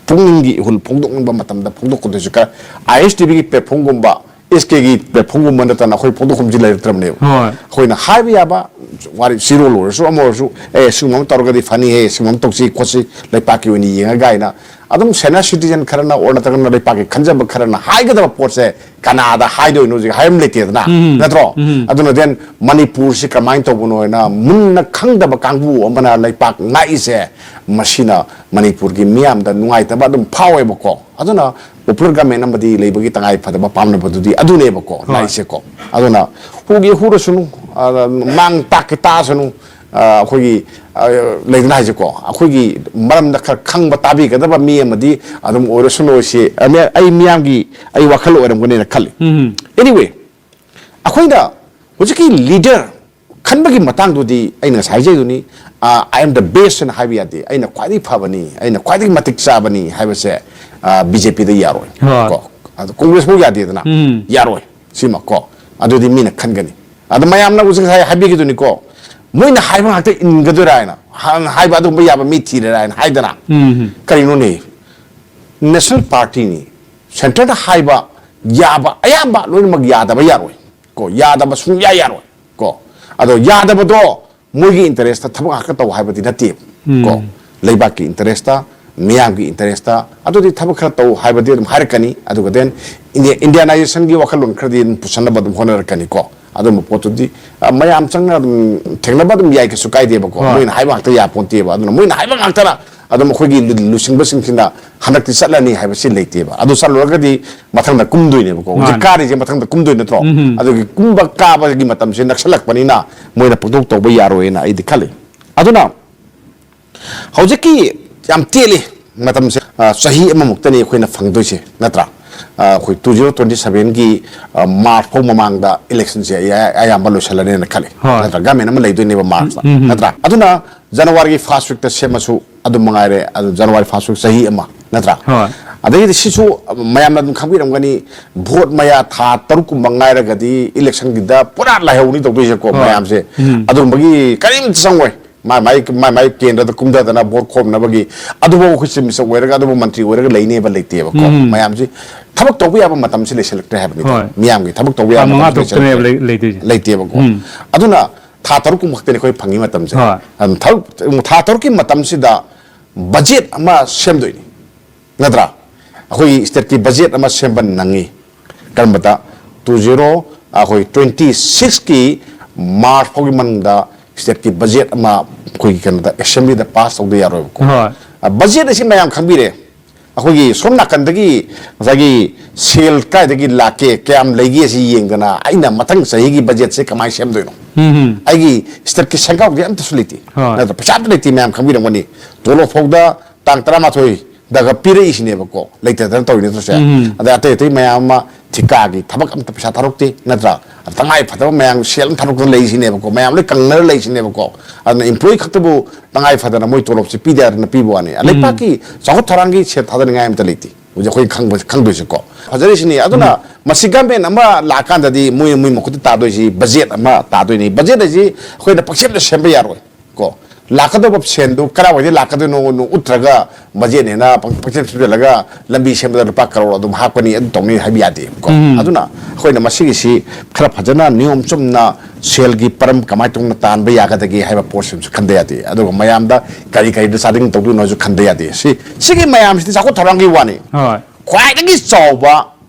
ꯄꯨꯛꯅꯤꯡꯒꯤ ꯏꯍꯨꯜ ꯐꯣꯡꯗꯣꯛꯅꯤꯡꯕ ꯃꯇꯝꯗ ꯐꯣꯡꯗꯣꯛꯀꯗꯣꯏꯁꯤ ꯀ-, ꯑꯥꯏ ꯑꯦꯁ ꯇꯤ ꯚꯤꯒꯤ ꯄ꯭ꯂꯦꯠꯐꯣꯝꯒꯨꯝꯕ, ꯑꯦꯁ ꯀꯦꯒꯤ ꯄ꯭ꯂꯦꯠꯐꯣꯝꯒꯨꯝꯕ ꯅꯠꯇꯅ ꯑꯩꯈꯣꯏ ꯐꯣꯡꯗꯣꯛꯐꯝꯁꯤ ꯂꯩꯔꯛꯇ꯭ꯔꯕꯅꯦꯕ꯫ ꯍꯣꯏ. ꯑꯩꯈꯣꯏꯅ ꯍꯥꯏꯕ ꯌꯥꯕ ꯋꯥꯔꯤ, ꯆꯤꯔꯣꯜ ꯑꯣꯏꯔꯁꯨ ꯑꯃ ꯑꯣꯏꯔꯁꯨ, "ꯑꯦ, ꯁꯤꯒꯨꯝꯕ ꯑꯃ ꯇꯧꯔꯒꯗꯤ ꯐꯅꯤꯍꯦ, ꯁꯤꯒꯨꯝꯕ ꯑꯃ ꯇꯧꯁꯤ ꯈꯣꯠꯁꯤ, ꯂꯩꯄꯥꯛꯀꯤ ꯑꯣꯏꯅ ꯌꯦꯡꯉꯒ" ꯍꯥꯏꯅ ꯑꯗꯨꯝ senior citizen ꯈꯔꯅ ꯑꯣꯔ ꯅꯠꯇ꯭ꯔꯒꯅ ꯂꯩꯄꯥꯛꯀꯤ ꯈꯟꯖꯕ ꯈꯔꯅ ꯍꯥꯏꯒꯗꯕ ꯄꯣꯠꯁꯦ ꯀꯅꯥꯗ ꯍꯥꯏꯗꯣꯏꯅꯣ ꯍꯧꯖꯤꯛ ꯍꯥꯏꯕ ꯑꯃ ꯂꯩꯇꯦꯗꯅ, ꯎꯝ. ꯅꯠꯇ꯭ꯔꯣ? ꯎꯝ. ꯑꯗꯨꯅ then ꯃꯅꯤꯄꯨꯔꯁꯤ ꯀꯃꯥꯏꯅ ꯇꯧꯕꯅꯣ ꯍꯥꯏꯅ ꯃꯨꯟꯅ ꯈꯪꯗꯕ ꯀꯥꯡꯕꯨ ꯑꯃꯅ ꯂꯩꯄꯥꯛ ꯉꯥꯛꯏꯁꯦ, ꯃꯁꯤꯅ ꯃꯅꯤꯄꯨꯔꯒꯤ ꯃꯤꯌꯥꯝꯗ ꯅꯨꯡꯉꯥꯏꯇꯕ ꯑꯗꯨꯝ ꯐꯥꯎꯋꯦꯕꯀꯣ꯫ ꯑꯗꯨꯅ popular government ꯑꯃꯗꯤ ꯂꯩꯕꯒꯤ ꯇꯉꯥꯏ ꯐꯗꯕ ꯄꯥꯝꯅꯕꯗꯨꯗꯤ ꯑꯗꯨꯅꯦꯕꯀꯣ, ꯍꯣꯏ. ꯂꯥꯛꯏꯁꯦꯀꯣ꯫ ꯑꯗꯨꯅ ꯍꯨꯒꯦ ꯍꯨꯔꯁꯅꯨ, ꯑ, ꯃꯥꯡ ꯇꯥꯛꯀꯦ ꯇꯥꯁꯅꯨ, ꯑ, ꯑꯩꯈꯣꯏꯒꯤ, ꯑ, ꯂꯩꯗꯅ ꯍꯥꯏꯁꯦꯀꯣ, ꯑꯩꯈꯣꯏꯒꯤ ꯃꯔꯝꯗ ꯈꯔ ꯈꯪꯕ ꯇꯥꯕꯤꯒꯗꯕ ꯃꯤ ꯑꯃꯗꯤ ꯑꯗꯨꯝ ꯑꯣꯏꯔꯁꯅꯨ ꯁꯤ, ꯑ, ꯃꯤ-, ꯑꯩ ꯃꯤꯌꯥꯝꯒꯤ ꯑꯩ ꯋꯥꯈꯜ ꯑꯣꯏꯔꯝꯒꯅꯦꯅ ꯈꯜꯂꯤ꯫ ꯎꯝ. Anyway, ꯑꯩꯈꯣꯏꯅ ꯍꯧꯖꯤꯛꯀꯤ leader ꯈꯟꯕꯒꯤ ꯃꯇꯥꯡꯗꯨꯗꯤ ꯑꯩꯅ ꯉꯁꯥꯏ ꯍꯥꯏꯖꯩꯗꯨꯅꯤ, ꯑ, "I am the best" ꯍꯥꯏꯅ ꯍꯥꯏꯕ ꯌꯥꯗꯦ, "ꯑꯩꯅ ꯈ꯭ꯋꯥꯏꯗꯒꯤ ꯐꯕꯅꯤ, ꯑꯩꯅ ꯈ꯭ꯋꯥꯏꯗꯒꯤ ꯃꯇꯤꯛ ꯆꯥꯕꯅꯤ" ꯍꯥꯏꯕꯁꯦ, ꯑ, ꯕꯤ ꯖꯦ ꯄꯤꯗ ꯌꯥꯔꯣꯏ꯫ ꯍꯣꯏ. ꯀꯣ? ꯑꯗꯣ ꯀꯣꯡꯒ꯭ꯔꯦꯁ ꯐꯥꯎ ꯌꯥꯗꯦꯗꯅ꯫ ꯎꯝ. ꯌꯥꯔꯣꯏ꯫ ꯁꯤꯃ ꯀꯣ꯫ ꯑꯗꯨꯗꯤ ꯃꯤꯅ ꯈꯟꯒꯅꯤ꯫ ꯑꯗ ꯃꯌꯥꯝꯅ ꯍꯧꯖꯤꯛ ꯉꯁꯥꯏ ꯍꯥꯏꯕꯤꯈꯤꯗꯨꯅꯤꯀꯣ, ꯃꯣꯏꯅ ꯍꯥꯏꯕ ꯉꯥꯛꯇ ꯏꯟꯒꯗꯣꯏꯔꯥ ꯍꯥꯏꯅ, ꯍꯥꯟꯅ ꯍꯥꯏꯕ ꯑꯗꯨꯒꯨꯝꯕ ꯌꯥꯕ ꯃꯤ ꯊꯤꯔꯦꯔꯥ ꯍꯥꯏꯅ ꯍꯥꯏꯗꯅ꯫ ꯎꯝ. ꯀꯔꯤꯅꯣꯅꯦ? National party ꯅꯤ, centre ꯗ ꯍꯥꯏꯕ ꯌꯥꯕ ꯑꯌꯥꯝꯕ ꯂꯣꯏꯅꯃꯛ ꯌꯥꯗꯕ ꯌꯥꯔꯣꯏ꯫ ꯀꯣ, ꯌꯥꯗꯕ ꯁꯨꯡꯌꯥ ꯌꯥꯔꯣꯏ꯫ ꯀꯣ, ꯑꯗꯣ ꯌꯥꯗꯕꯗꯣ ꯃꯣꯏꯒꯤ interest ꯇ ꯊꯕꯛ ꯉꯥꯛꯇ ꯇꯧ ꯍꯥꯏꯕꯗꯤ ꯅꯠꯇꯦꯕ꯫ ꯎꯝ. ꯀꯣ, ꯂꯩꯕꯥꯛꯀꯤ interest ꯇ, ꯃꯤꯌꯥꯝꯒꯤ interest ꯇ ꯑꯗꯨꯗꯤ ꯊꯕꯛ ꯈꯔ ꯇꯧ ꯍꯥꯏꯕꯗꯤ ꯑꯗꯨꯝ ꯍꯥꯏꯔꯛꯀꯅꯤ꯫ ꯑꯗꯨꯒ then India-, Indianization ꯒꯤ ꯋꯥꯈꯜꯂꯣꯟ ꯈꯔꯗꯤ ꯑꯗꯨꯝ ꯄꯨꯁꯟꯅꯕ ꯑꯗꯨꯝ ꯍꯣꯠꯅꯔꯛꯀꯅꯤꯀꯣ꯫ ꯑꯗꯨꯝꯕ ꯄꯣꯠꯇꯨꯗꯤ, ꯑ, ꯃꯌꯥꯝ ꯆꯪꯅ ꯑꯗꯨꯝ ꯊꯦꯡꯅꯕ ꯑꯗꯨꯝ ꯌꯥꯏ, ꯀꯩꯁꯨ ꯀꯥꯏꯗꯦꯕꯀꯣ꯫ ꯍꯣꯏ꯫ ꯃꯣꯏꯅ ꯍꯥꯏꯕ ꯉꯥꯛꯇ ꯌꯥꯄꯣꯟꯇꯦꯕ꯫ ꯑꯗꯨꯅ ꯃꯣꯏꯅ ꯍꯥꯏꯕ ꯉꯥꯛꯇꯅ ꯑꯗꯨꯝ ꯑꯩꯈꯣꯏꯒꯤ ꯂꯨ-, ꯂꯨꯆꯤꯡꯕꯁꯤꯡꯁꯤꯅ ꯍꯟꯗꯛꯇꯤ ꯆꯠꯂꯅꯤ ꯍꯥꯏꯕꯁꯤ ꯂꯩꯇꯦꯕ꯫ ꯑꯗꯨ ꯆꯠꯂꯨꯔꯒꯗꯤ ꯃꯊꯪꯗ ꯀꯨꯝꯗꯣꯏꯅꯦꯕꯀꯣ꯫ ꯍꯧꯖꯤꯛ ꯃꯥꯅꯦ꯫ ꯀꯥꯔꯤꯁꯦ ꯃꯊꯪꯗ ꯀꯨꯝꯗꯣꯏ ꯅꯠꯇ꯭ꯔꯣ? ꯎꯝ ꯍꯝ꯫ ꯑꯗꯨꯒꯤ ꯀꯨꯝꯕ ꯀꯥꯕꯒꯤ ꯃꯇꯝꯁꯦ ꯅꯛꯁꯜꯂꯛꯄꯅꯤꯅ ꯃꯣꯏꯅ ꯄꯪꯇꯧ ꯇꯧꯕ ꯌꯥꯔꯣꯏꯅ ꯑꯩꯗꯤ ꯈꯜꯂꯤ꯫ ꯑꯗꯨꯅ ꯍꯧꯖꯤꯛꯀꯤ ꯌꯥꯝ ꯇꯦꯜꯂꯤ ꯃꯇꯝꯁꯦ, ꯑ, ꯆꯍꯤ ꯑꯃꯃꯨꯛꯇꯅꯤ ꯑꯩꯈꯣꯏꯅ ꯐꯪꯗꯣꯏꯁꯦ, ꯅꯠꯇ꯭ꯔꯥ? ꯑ, ꯑꯩꯈꯣꯏ two zero twenty seven ꯒꯤ, ꯑ, March ꯐꯥꯎ ꯃꯃꯥꯡꯗ election ꯁꯦ ꯑꯌꯥ-, ꯑꯌꯥꯝꯕ ꯂꯣꯏꯁꯜꯂꯅꯦꯅ ꯈꯜꯂꯤ, ꯍꯣꯏ꯫ ꯅꯠꯇ꯭ꯔꯥ? Government ꯑꯃ ꯂꯩꯗꯣꯏꯅꯦꯕ March ꯇ, ꯎꯝ, ꯎꯝ, ꯎꯝ꯫ ꯅꯠꯇ꯭ꯔꯥ? ꯑꯗꯨꯅ January ꯒꯤ first week ꯇ ꯁꯦꯝꯃꯁꯨ ꯑꯗꯨꯝ ꯃꯉꯥꯏꯔꯦ, ꯑꯗꯨ January first week ꯆꯍꯤ ꯑꯃ, ꯅꯠꯇ꯭ꯔꯥ? ꯍꯣꯏ꯫ ꯑꯗꯒꯤꯗꯤ ꯁꯤꯁꯨ ꯃꯌꯥꯝꯅ ꯑꯗꯨꯝ ꯈꯪꯕꯤꯔꯝꯒꯅꯤ, vote ꯃꯌꯥ ꯊꯥ ꯇꯔꯨꯛ ꯀꯨꯝꯕ ꯉꯥꯏꯔꯒꯗꯤ election ꯒꯤꯗ ꯄꯨꯔꯥ ꯂꯥꯏꯍꯧꯅꯤ ꯇꯧꯗꯣꯏꯁꯦꯀꯣ, ꯍꯣꯏ꯫ ꯃꯌꯥꯝꯁꯦ꯫ ꯎꯝ꯫ ꯑꯗꯨꯒꯨꯝꯕꯒꯤ ꯀꯔꯤꯝꯇ ꯆꯪꯉꯣꯏ꯫ ꯃꯥꯏ ꯃꯥꯏ, ꯃꯥꯏ ꯃꯥꯏ ꯀꯦꯟꯗ꯭ꯔꯗ ꯀꯨꯝꯊꯗꯅ vote ꯈꯣꯝꯅꯕꯒꯤ ꯑꯗꯨꯐꯥꯎ ꯑꯩꯈꯣꯏ chief minister ꯑꯣꯏꯔꯒ, ꯑꯗꯨꯕꯨ ꯃꯟꯇ꯭ꯔꯤ ꯑꯣꯏꯔꯒ ꯂꯩꯅꯦꯕ ꯂꯩꯇꯦꯕꯀꯣ꯫ ꯎꯝ꯫ ꯃꯌꯥꯝꯁꯤ ꯊꯕꯛ ꯇꯧꯕ ꯌꯥꯕ ꯃꯇꯝꯁꯤ ꯂꯩꯁꯤꯜꯂꯛꯇ꯭ꯔꯦ ꯍꯥꯏꯕꯅꯤꯗ꯫ ꯍꯣꯏ꯫ ꯃꯤꯌꯥꯝꯒꯤ ꯊꯕꯛ ꯇꯧꯕ ꯊꯥ ꯌꯥꯕ ꯃꯉꯥ ꯃꯇꯝꯁꯤ ꯇꯔꯨꯛꯇꯅꯦꯕ ꯂꯩꯁꯤꯜꯂꯛꯇ꯭ꯔꯦ꯫ ꯂꯩ-, ꯂꯩꯗꯣꯏꯁꯦ꯫ ꯂꯩꯇꯦꯕꯀꯣ꯫ ꯎꯝ꯫ ꯑꯗꯨꯅ ꯊꯥ ꯇꯔꯨꯛ ꯀꯨꯝꯕ ꯈꯛꯇꯅꯤ ꯑꯩꯈꯣꯏ ꯐꯪꯉꯤ ꯃꯇꯝꯁꯦ꯫ ꯍꯣꯏ꯫ ꯑꯗꯨꯅ ꯊꯕꯛ-, ꯊꯥ ꯇꯔꯨꯛꯀꯤ ꯃꯇꯝꯁꯤꯗ budget ꯑꯃ ꯁꯦꯝꯗꯣꯏꯅꯤ꯫ ꯅꯠꯇ꯭ꯔꯥ? ꯑꯩꯈꯣꯏꯒꯤ state ꯀꯤ budget ꯑꯃ ꯁꯦꯝꯕ ꯅꯪꯉꯤ꯫ ꯀꯔꯝꯕꯗ? Two zero, ꯑꯩꯈꯣꯏ twenty six ꯀꯤ March ꯐꯥꯎꯒꯤ ꯃꯅꯨꯡꯗ state ꯀꯤ budget ꯑꯃ ꯑꯩꯈꯣꯏꯒꯤ ꯀꯩꯅꯣꯗ, assembly ꯗ pass ꯇꯧꯗ ꯌꯥꯔꯣꯏꯕꯀꯣ꯫ ꯍꯣꯏ꯫ ꯑ, budget ꯑꯁꯤ ꯃꯌꯥꯝ ꯈꯪꯕꯤꯔꯦ꯫ ꯑꯩꯈꯣꯏꯒꯤ ꯁꯣꯝ ꯅꯥꯀꯟꯗꯒꯤ ꯉꯁꯥꯏꯒꯤ ꯁꯦꯜ ꯀꯥꯏꯗꯒꯤ ꯂꯥꯛꯀꯦ, ꯀꯌꯥꯝ ꯂꯩꯒꯦ ꯁꯤ ꯌꯦꯡꯗꯅ ꯑꯩꯅ ꯃꯊꯪ ꯆꯍꯤꯒꯤ budget ꯁꯦ ꯀꯃꯥꯏꯅ ꯁꯦꯝꯗꯣꯏꯅꯣ? ꯎꯝ, ꯎꯝ꯫ ꯑꯩꯒꯤ state ꯀꯤ ꯁꯦꯟꯒꯥꯎꯗꯤ ꯑꯝꯇꯁꯨ ꯂꯩꯇꯦ꯫ ꯍꯣꯏ꯫ ꯅꯠꯇ꯭ꯔ? ꯄꯩꯁꯥ ꯑꯝꯇ ꯂꯩꯇꯦ, ꯃꯌꯥꯝ ꯈꯪꯕꯤꯔꯝꯒꯅꯤ꯫ ꯇꯣꯂꯣꯞ ꯐꯥꯎꯗ ꯇꯥꯡ ꯇꯔꯥꯃꯥꯊꯣꯏꯗꯒ ꯄꯤꯔꯛꯏꯁꯤꯅꯦꯕꯀꯣ, ꯂꯩꯇꯗꯅ ꯇꯧꯔꯤ ꯅꯠꯇ꯭ꯔꯣ ꯁꯦ? ꯎꯝ꯫ ꯑꯗꯩ ꯑꯇꯩ ꯑꯇꯩ ꯃꯌꯥꯝ ꯑꯃ, ꯊꯤꯀꯥꯒꯤ ꯊꯕꯛ ꯑꯝꯇ ꯄꯩꯁꯥ ꯊꯥꯔꯛꯇꯦ, ꯅꯠꯇ꯭ꯔꯥ? ꯑꯗ ꯇꯉꯥꯏ ꯐꯗꯕ ꯃꯌꯥꯝ ꯁꯦꯜ ꯑꯃ ꯊꯥꯔꯛꯇꯅ ꯂꯩꯔꯤꯁꯤꯅꯦꯕꯀꯣ, ꯃꯌꯥꯝ ꯂꯣꯏ ꯀꯪꯅꯔ ꯂꯩꯔꯤꯁꯤꯅꯦꯕꯀꯣ꯫ ꯑꯗꯨꯅ employee ꯈꯛꯇꯕꯨ ꯇꯉꯥꯏ ꯐꯗꯅ ꯃꯣꯏ ꯇꯣꯂꯣꯞꯁꯦ ꯄꯤꯗꯦ ꯍꯥꯏꯗꯅ ꯄꯤꯕ ꯋꯥꯅꯤ꯫ ꯎꯝ꯫ ꯂꯩꯕꯥꯛꯀꯤ ꯆꯥꯎꯈꯠ ꯊꯧꯔꯥꯡꯒꯤ ꯁꯦꯜ ꯊꯥꯗꯅꯤꯡꯉꯥꯏ ꯑꯝꯇ ꯂꯩꯇꯦ꯫ ꯍꯧꯖꯤꯛ ꯑꯩꯈꯣꯏ ꯈꯪꯕ-, ꯈꯪꯗꯣꯏꯁꯦꯀꯣ꯫ ꯐꯖꯔꯤꯁꯤꯅꯤ꯫ ꯑꯗꯨꯅ ꯎꯝ꯫ ꯃꯁꯤ government ꯑꯃ ꯂꯥꯛꯀꯥꯟꯗꯗꯤ ꯃꯣꯏ, ꯃꯣꯏ ꯃꯈꯨꯠꯇ ꯇꯥꯗꯣꯏꯁꯤ budget ꯑꯃ ꯇꯥꯗꯣꯏꯅꯤ꯫ Budget ꯍꯥꯏꯁꯤ ꯑꯩꯈꯣꯏꯅ ꯄꯪꯁꯦꯝꯗ ꯁꯦꯝꯕ ꯌꯥꯔꯣꯏ꯫ ꯀꯣ, ꯂꯥꯛꯀꯗꯧꯕ ꯁꯦꯟꯗꯨ ꯀꯗꯥꯏꯋꯥꯏꯗ ꯂꯥꯛꯀꯗꯣꯏꯅꯣ ꯎꯠꯇ꯭ꯔꯒ budget ꯅꯦꯅ ꯄꯪ-, ꯄꯪꯁꯦꯝ ꯁꯦꯝꯖꯤꯜꯂꯒ ꯂꯝꯕꯤ ꯁꯦꯝꯕꯗ ꯂꯨꯄꯥ ꯀꯔꯣꯔ ꯑꯗꯨꯝ ꯍꯥꯞꯀꯅꯤ, ꯑꯗꯨ ꯇꯧꯅꯤ ꯍꯥꯏꯕ ꯌꯥꯗꯦꯕꯀꯣ꯫ ꯎꯝ꯫ ꯑꯗꯨꯅ ꯑꯩꯈꯣꯏꯅ ꯃꯁꯤꯒꯤꯁꯤ ꯈꯔ ꯐꯖꯅ ꯅꯤꯌꯣꯝ ꯆꯨꯝꯅ ꯁꯦꯜꯒꯤ ꯄꯔꯝ ꯀꯃꯥꯏꯅ ꯇꯧꯅ ꯇꯥꯟꯕ ꯌꯥꯒꯗꯒꯦ ꯍꯥꯏꯕ ꯄꯣꯠꯁꯤꯃꯁꯨ ꯈꯟꯗ ꯌꯥꯗꯦ꯫ ꯑꯗꯨꯒ ꯃꯌꯥꯝꯗ ꯀꯔꯤ ꯀꯔꯤꯗ ꯆꯥꯗꯤꯡ ꯇꯧꯗꯣꯏꯅꯣ ꯍꯥꯏꯁꯨ ꯈꯟꯗ ꯌꯥꯗꯦ꯫ ꯁꯤ, ꯁꯤꯒꯤ ꯃꯌꯥꯝꯁꯤꯗꯤ ꯆꯥꯎꯈꯠ ꯊꯧꯔꯥꯡꯒꯤ ꯋꯥꯅꯤ꯫ ꯍꯣꯏ꯫ ꯈ꯭ꯋꯥꯏꯗꯒꯤ ꯆꯥꯎꯕ,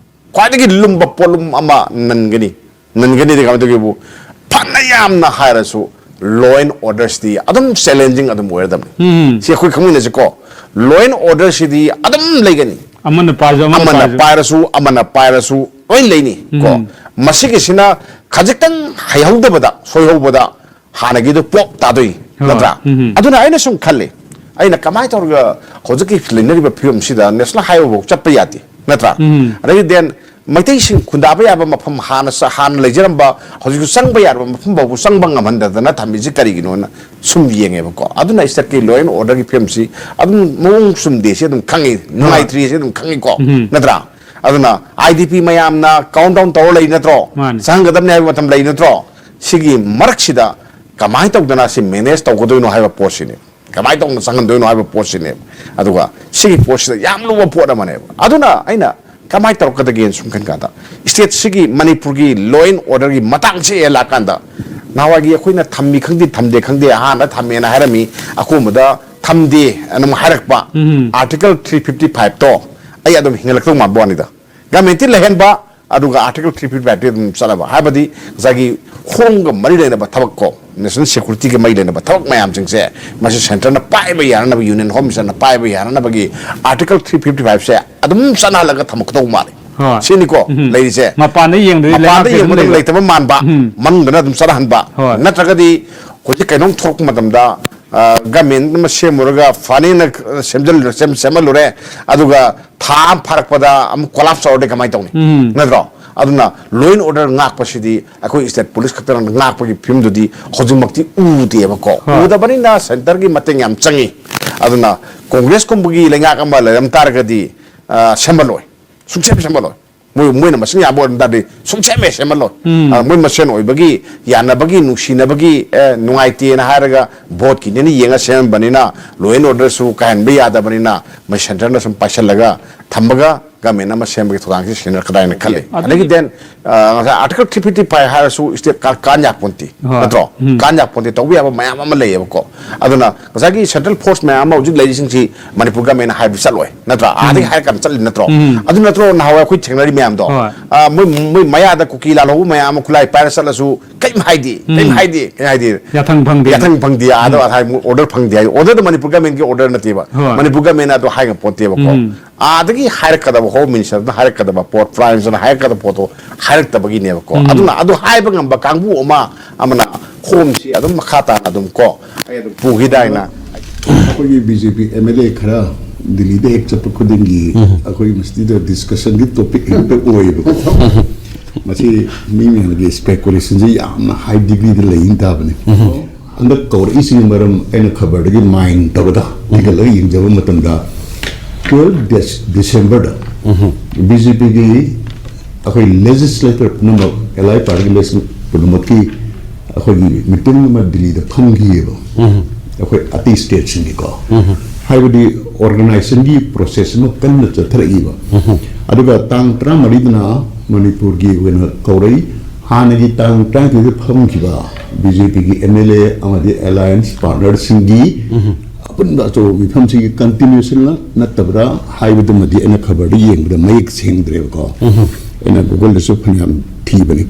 ꯈ꯭ꯋꯥꯏꯗꯒꯤ ꯂꯨꯝꯕ ꯄꯣꯠꯂꯨꯝ ꯑꯃ ꯅꯟꯒꯅꯤ꯫ ꯅꯟꯒꯅꯤꯗꯤ ꯀꯃꯥꯏꯅ ꯇꯧꯒꯦꯕꯨ, ꯐꯅ ꯌꯥꯝꯅ ꯍꯥꯏꯔꯁꯨ, law and order ꯁꯤꯗꯤ ꯑꯗꯨꯝ challenging ꯑꯗꯨꯝ ꯑꯣꯏꯔꯗꯕꯅꯤ꯫ ꯎꯝ꯫ ꯁꯤ ꯑꯩꯈꯣꯏ ꯈꯪꯃꯤꯟꯅꯁꯤꯀꯣ, law and order ꯁꯤꯗꯤ ꯑꯗꯨꯝ ꯂꯩꯒꯅꯤ꯫ ꯑꯃꯅ ꯄꯥꯏꯔꯁꯨ, ꯑꯃꯅ ꯑꯃꯅ ꯄꯥꯏꯔꯁꯨ꯫ ꯄꯥꯏꯔꯁꯨ, ꯑꯃꯅ ꯄꯥꯏꯔꯁꯨ, ꯂꯣꯏ ꯂꯩꯅꯤ ꯀꯣ꯫ ꯎꯝ꯫ ꯃꯁꯤꯒꯤꯁꯤꯅ ꯈꯖꯤꯛꯇꯪ ꯍꯩꯍꯧꯗꯕꯗ, ꯁꯣꯏꯍꯧꯕꯗ ꯍꯥꯟꯅꯒꯤꯗꯨ ꯄꯣꯞ ꯇꯥꯗꯣꯏꯅꯤ, ꯍꯣꯏ꯫ ꯅꯠꯇ꯭ꯔꯥ? ꯎꯝ꯫ ꯑꯗꯨꯅ ꯑꯩꯅ ꯁꯨꯝ ꯈꯜꯂꯤ, ꯑꯩꯅ ꯀꯃꯥꯏꯅ ꯇꯧꯔꯒ ꯍꯧꯖꯤꯛꯀꯤ ꯂꯩꯅꯔꯤꯕ ꯐꯤꯕꯝꯁꯤꯗ national highway ꯐꯥꯎ ꯆꯠꯄ ꯌꯥꯗꯦ, ꯅꯠꯇ꯭ꯔꯥ? ꯎꯝ꯫ ꯑꯗꯒꯤ then ꯃꯩꯇꯩꯁꯤꯡ ꯈꯨꯟꯗꯥꯕ ꯌꯥꯕ ꯃꯐꯝ, ꯍꯥꯟꯅ ꯆ-, ꯍꯥꯟꯅ ꯂꯩꯖꯔꯝꯕ, ꯍꯧꯖꯤꯛꯁꯨ ꯆꯪꯕ ꯌꯥꯔꯕ ꯃꯐꯝ ꯐꯥꯎꯕ ꯆꯪꯕ ꯉꯝꯍꯟꯗꯗꯅ ꯊꯝꯃꯤꯁꯤ ꯀꯔꯤꯒꯤꯅꯣꯅ ꯁꯨꯝ ꯌꯦꯡꯉꯦꯕꯀꯣ꯫ ꯑꯗꯨꯅ state ꯀꯤ law and order ꯒꯤ ꯐꯤꯕꯝꯁꯤ ꯑꯗꯨꯝ ꯃꯑꯣꯡ ꯆꯨꯝꯗꯦ, ꯁꯤ ꯑꯗꯨꯝ ꯈꯪꯉꯤ, ꯍꯣꯏ꯫ ꯅꯨꯡꯉꯥꯏꯇ꯭ꯔꯤ, ꯁꯤ ꯑꯗꯨꯝ ꯈꯪꯉꯤꯀꯣ, ꯎꯝ꯫ ꯅꯠꯇ꯭ꯔꯥ? ꯑꯗꯨꯅ I D P ꯃꯌꯥꯝꯅ count down ꯇꯧꯔ ꯂꯩ ꯅꯠꯇ꯭ꯔꯣ? ꯃꯥꯅꯤ꯫ ꯆꯪꯍꯟꯒꯗꯕꯅꯤ ꯍꯥꯏꯕ ꯃꯇꯝ ꯂꯩ ꯅꯠꯇ꯭ꯔꯣ? ꯁꯤꯒꯤ ꯃꯔꯛꯁꯤꯗ ꯀꯃꯥꯏꯅ ꯇꯧꯗꯅ ꯁꯤ manage ꯇꯧꯒꯗꯣꯏꯅꯣ ꯍꯥꯏꯕ ꯄꯣꯠꯁꯤꯅꯤ꯫ ꯀꯃꯥꯏꯅ ꯇꯧꯅ ꯆꯪꯍꯟꯗꯣꯏꯅꯣ ꯍꯥꯏꯕ ꯄꯣꯠꯁꯤꯅꯦꯕ꯫ ꯑꯗꯨꯒ ꯁꯤꯒꯤ ꯄꯣꯠꯁꯤꯗ ꯌꯥꯝ ꯂꯨꯕ ꯄꯣꯠ ꯑꯃꯅꯦꯕ꯫ ꯑꯗꯨꯅ ꯑꯩꯅ ꯀꯃꯥꯏꯅ ꯇꯧꯔꯛꯀꯗꯒꯦꯅ ꯁꯨꯝ ꯈꯟ ꯀꯥꯟꯗ, state ꯁꯤꯒꯤ ꯃꯅꯤꯄꯨꯔꯒꯤ law and order ꯒꯤ ꯃꯇꯥꯡꯁꯦ ꯂꯥꯛꯀꯥꯟꯗ, ꯅꯍꯥꯟꯋꯥꯏꯒꯤ ꯑꯩꯈꯣꯏꯅ ꯊꯝꯃꯤ ꯈꯪꯗꯦ, ꯊꯝꯗꯦ ꯈꯪꯗꯦ, ꯑꯍꯥꯟꯕ ꯊꯝꯃꯦꯅ ꯍꯥꯏꯔꯝꯃꯤ, ꯑꯀꯣꯟꯕꯗ ꯊꯝꯗꯦ ꯑꯗꯨꯝ ꯍꯥꯏꯔꯛꯄ꯫ ꯎꯝ꯫ Article three fifty five ꯇꯣ ꯑꯩ ꯑꯗꯨꯝ ꯍꯤꯡꯒꯠꯂꯛꯇꯧ ꯃꯥꯟꯕ ꯋꯥꯅꯤꯗ꯫ Government ꯇꯤ ꯂꯩꯍꯟꯕ, ꯑꯗꯨꯒ Article three fifty five T ꯑꯗꯨꯝ ꯆꯠꯅꯕ꯫ ꯍꯥꯏꯕꯗꯤ ꯉꯁꯥꯏꯒꯤ home ꯒ ꯃꯔꯤ ꯂꯩꯅꯕ ꯊꯕꯛ ꯀꯣ, national security ꯒ ꯃꯔꯤ ꯂꯩꯅꯕ ꯊꯕꯛ ꯃꯌꯥꯝꯁꯤꯡꯁꯦ, ꯃꯁꯤ centre ꯅ ꯄꯥꯏꯕ ꯌꯥꯅꯅꯕ, Union Home Minister ꯅ ꯄꯥꯏꯕ ꯌꯥꯅꯅꯕꯒꯤ Article three fifty five ꯁꯦ ꯑꯗꯨꯝ ꯆꯠꯅꯍꯜꯂꯒ ꯊꯝꯃꯛꯀꯗꯧꯕ ꯃꯥꯜꯂꯤ꯫ ꯍꯣꯏ꯫ ꯁꯤꯅꯤꯀꯣ ꯎꯝ꯫ ꯂꯩꯔꯤꯁꯦ꯫ ꯃꯄꯥꯟꯗ ꯌꯦꯡꯕꯗꯗꯤ ꯃꯄꯥꯟꯗ ꯂꯩꯉꯥꯛꯇ ꯑꯗꯨꯝ ꯌꯦꯡꯕꯗ ꯂꯩꯕ꯫ ꯂꯩꯇꯕ ꯃꯥꯟꯕ, ꯎꯝ꯫ ꯃꯅꯨꯡꯗꯅ ꯑꯗꯨꯝ ꯆꯠꯅꯍꯟꯕ꯫ ꯍꯣꯏ꯫ ꯅꯠꯇ꯭ꯔꯒꯗꯤ ꯍꯧꯖꯤꯛ ꯀꯩꯅꯣꯝ ꯊꯣꯛꯂꯛꯄ ꯃꯇꯝꯗ, ꯑ, government ꯑꯃ ꯁꯦꯝꯃꯨꯔꯒ ꯐꯅꯦꯅ ꯁꯦꯝꯖꯜꯂꯨꯔꯦ, ꯁꯦꯝ-, ꯁꯦꯝꯍꯜꯂꯨꯔꯦ, ꯑꯗꯨꯒ ꯊꯥ ꯑꯃ ꯐꯥꯔꯛꯄꯗ ꯑꯃꯨꯛ collapse ꯇꯧꯔꯗꯤ ꯀꯃꯥꯏꯅ ꯇꯧꯅꯤ? ꯎꯝ꯫ ꯅꯠꯇ꯭ꯔꯣ? ꯑꯗꯨꯅ law and order ꯉꯥꯛꯄꯁꯤꯗꯤ ꯑꯩꯈꯣꯏ state police ꯈꯛꯇꯅ ꯉꯥꯛꯄꯒꯤ ꯐꯤꯕꯝꯗꯨꯗꯤ ꯍꯧꯖꯤꯛꯃꯛꯇꯤ ꯎꯗꯦꯕꯀꯣ꯫ ꯍꯣꯏ꯫ ꯎꯗꯕꯅꯤꯅ centre ꯒꯤ ꯃꯇꯦꯡ ꯌꯥꯝ ꯆꯪꯉꯤ꯫ ꯑꯗꯨꯅ Congress ꯀꯨꯝꯕꯒꯤ ꯂꯩꯉꯥꯛ ꯑꯃ ꯂꯩꯔꯝ ꯇꯥꯔꯒꯗꯤ, ꯑ, ꯁꯦꯝꯍꯜꯂꯣꯏ꯫ ꯁꯨꯡꯁꯦꯝ ꯁꯦꯝꯍꯜꯂꯣꯏ꯫ ꯃꯣꯏ, ꯃꯣꯏꯅ ꯃꯁꯤꯡ ꯌꯥꯝꯕ ꯑꯣꯏꯔꯝ ꯇꯥꯔꯗꯤ ꯁꯨꯡꯁꯦꯝ ꯍꯦꯛ ꯁꯦꯝꯍꯜꯂꯣꯏ꯫ ꯎꯝ꯫ ꯑ, ꯃꯣꯏ ꯃꯁꯦꯟ ꯑꯣꯏꯕꯒꯤ, ꯌꯥꯅꯕꯒꯤ, ꯅꯨꯡꯁꯤꯅꯕꯒꯤ, ꯑꯦ, ꯅꯨꯡꯉꯥꯏꯇꯦꯅ ꯍꯥꯏꯔꯒ vote ꯀꯤꯅꯦꯅ ꯌꯦꯡꯉ ꯁꯦꯝꯍꯟꯕꯅꯤꯅ law and order ꯁꯨ ꯀꯥꯏꯍꯟꯕ ꯌꯥꯗꯕꯅꯤꯅ ꯃꯣꯏ centre ꯅ ꯁꯨꯝ ꯄꯥꯏꯁꯜꯂꯒ ꯊꯝꯃꯒ ꯒꯃꯦꯟ ꯑꯃ ꯁꯦꯝꯕꯒꯤ ꯊꯧꯗꯥꯡꯁꯤ ꯁꯤꯖꯤꯟꯅꯔꯛꯀꯗ꯭ꯔꯥ ꯍꯥꯏꯅ ꯈꯜꯂꯤ꯫ ꯑꯗꯒꯤ ꯑꯗꯒꯤ then, ꯑ, ꯉꯁꯥꯏ Article three fifty five ꯍꯥꯏꯔꯁꯨ state ꯀꯥ-, ꯀꯥꯟ ꯌꯥꯄꯣꯟꯇꯦ, ꯍꯣꯏ꯫ ꯅꯠꯇ꯭ꯔꯣ? ꯎꯝ꯫ ꯀꯥꯟ ꯌꯥꯄꯣꯟꯇꯦ, ꯇꯧꯕ ꯌꯥꯕ ꯃꯌꯥꯝ ꯑꯃ ꯂꯩꯌꯦꯕꯀꯣ꯫ ꯑꯗꯨꯅ ꯉꯁꯥꯏꯒꯤ central force ꯃꯌꯥꯝ ꯑꯃ ꯍꯧꯖꯤꯛ ꯂꯩꯔꯤꯁꯤꯡꯁꯤ ꯃꯅꯤꯄꯨꯔ ꯒꯃꯦꯟꯅ ꯍꯥꯏꯕ ꯆꯠꯂꯣꯏ, ꯅꯠꯇ꯭ꯔꯥ? ꯑꯥꯗꯒꯤ ꯎꯝ꯫ ꯍꯥꯏꯔ ꯀꯥꯟꯗ ꯆꯠꯂꯤ ꯅꯠꯇ꯭ꯔꯣ? ꯎꯝ꯫ ꯑꯗꯨ ꯅꯠꯇ꯭ꯔꯣ ꯅꯍꯥꯟꯋꯥꯏ ꯑꯩꯈꯣꯏ ꯊꯦꯡꯅꯔꯤ ꯃꯌꯥꯝꯗꯣ? ꯍꯣꯏ꯫ ꯑ, ꯃꯣꯏ, ꯃꯣꯏ ꯃꯌꯥꯗ ꯀꯨꯀꯤ ꯂꯥꯜꯍꯧꯕ ꯃꯌꯥꯝ ꯑꯃ ꯈꯨꯠꯂꯥꯏ ꯄꯥꯏꯔ ꯆꯠꯂꯁꯨ ꯀꯩꯝ ꯍꯥꯏꯗꯦ, ꯀꯩꯝ ꯎꯝ꯫ ꯍꯥꯏꯗꯦ, ꯀꯩꯝ ꯍꯥꯏꯗꯦ꯫ ꯌꯥꯊꯪ ꯐꯪꯗꯦ꯫ ꯌꯥꯊꯪ ꯐꯪꯗꯦ, ꯑꯥꯗ ꯎꯝ꯫ ꯑꯥꯗ ꯍꯥꯏ, order ꯐꯪꯗꯦ ꯍꯥꯏ꯫ Order ꯗꯣ ꯃꯅꯤꯄꯨꯔ ꯒꯃꯦꯟꯒꯤ order ꯅꯠꯇꯦꯕ꯫ ꯍꯣꯏ꯫ ꯃꯅꯤꯄꯨꯔ ꯒꯃꯦꯟꯅ ꯑꯗꯨ ꯍꯥꯏ ꯉꯝꯄꯣꯟꯇꯦꯕꯀꯣ꯫ ꯎꯝ꯫ ꯑꯥꯗꯒꯤ ꯍꯥꯏꯔꯛꯀꯗꯕ, Home Minister ꯗ ꯍꯥꯏꯔꯛꯀꯗꯕ ꯄꯣꯠ, Prime Minister ꯅ ꯍꯥꯏꯔꯛꯀꯗꯕ ꯄꯣꯠꯇꯣ ꯍꯥꯏꯔꯛꯇꯕꯒꯤꯅꯦꯕꯀꯣ꯫ ꯎꯝ꯫ ꯑꯗꯨꯅ ꯑꯗꯨ ꯍꯥꯏꯕ ꯉꯝꯕ ꯀꯥꯡꯕꯨ ꯑꯃ, ꯑꯃꯅ ꯈꯣꯝꯁꯤ ꯑꯗꯨꯝ ꯃꯈꯥ ꯇꯥꯅ ꯑꯗꯨꯝ ꯀꯣ, ꯑꯩ ꯑꯗꯨꯝ ꯄꯨꯈꯤꯗ ꯍꯥꯏꯅ꯫ ꯑꯩꯈꯣꯏꯒꯤ B J P M L A ꯈꯔ ꯗꯤꯜꯂꯤꯗ ꯍꯦꯛ ꯆꯠꯄ ꯈꯨꯗꯤꯡꯒꯤ ꯎꯝ꯫ ꯑꯩꯈꯣꯏꯒꯤ ꯃꯁꯤꯗ discussion ꯒꯤ topic ꯍꯦꯛꯇ ꯑꯣꯏꯌꯦꯕꯀꯣ꯫ ꯃꯁꯤ ꯃꯤ ꯃꯌꯥꯝꯒꯤ speculation ꯁꯦ ꯌꯥꯝꯅ high degree ꯗ ꯂꯩꯅ ꯇꯥꯕꯅꯤ꯫ ꯎꯝ꯫ ꯍꯟꯗꯛ ꯀꯧꯔꯛꯏꯁꯤꯒꯤ ꯃꯔꯝ ꯑꯩꯅ ꯈꯕꯔꯗꯒꯤ mine ꯇꯧꯔꯒ ꯎꯝ꯫ ꯊꯤꯒꯠꯂꯒ ꯌꯦꯡꯖꯕ ꯃꯇꯝꯗ, twelve Dec-, December ꯗ ꯎꯝ꯫ B J P ꯒꯤ ꯑꯩꯈꯣꯏ legislator ꯄꯨꯝꯅꯃꯛ, allied party legislator ꯄꯨꯝꯅꯃꯛꯀꯤ ꯑꯩꯈꯣꯏꯒꯤ meeting ꯑꯃ ꯗꯤꯜꯂꯤꯗ ꯐꯝꯈꯤꯑꯕ, ꯎꯝ꯫ ꯑꯩꯈꯣꯏ ꯑꯇꯩ state ꯁꯤꯡꯒꯤꯀꯣ꯫ ꯎꯝ꯫ ꯍꯥꯏꯕꯗꯤ organization ꯒꯤ process ꯑꯃ ꯀꯟꯅ ꯆꯠꯊꯔꯛꯏꯕ꯫ ꯎꯝ꯫ ꯑꯗꯨꯒ ꯇꯥꯡ ꯇꯔꯥꯃꯔꯤꯗꯅ ꯃꯅꯤꯄꯨꯔꯒꯤ ꯑꯣꯏꯅ ꯀꯧꯔꯛꯏ꯫ ꯍꯥꯟꯅꯒꯤ ꯇꯥꯡ ꯇꯔꯥꯅꯤꯊꯣꯏꯗ ꯐꯝꯈꯤꯕ B J P ꯒꯤ M L A ꯑꯃꯗꯤ alliance partner ꯁꯤꯡꯒꯤ ꯎꯝ꯫ ꯑꯄꯨꯟꯕ ꯑꯆꯧꯕ ꯃꯤꯐꯝꯁꯤꯒꯤ continuation ꯂ ꯅꯠꯇꯕ꯭ꯔꯥ ꯍꯥꯏꯕꯗꯨꯃꯗꯤ ꯑꯩꯅ ꯈꯕꯔꯗ ꯌꯦꯡꯕꯗ ꯃꯌꯦꯛ ꯁꯦꯡꯗ꯭ꯔꯦꯕꯀꯣ꯫ ꯎꯝ꯫ ꯑꯩꯅ Google ꯗꯁꯨ ꯐꯅꯌꯥꯝ ꯊꯤꯕꯅꯤ꯫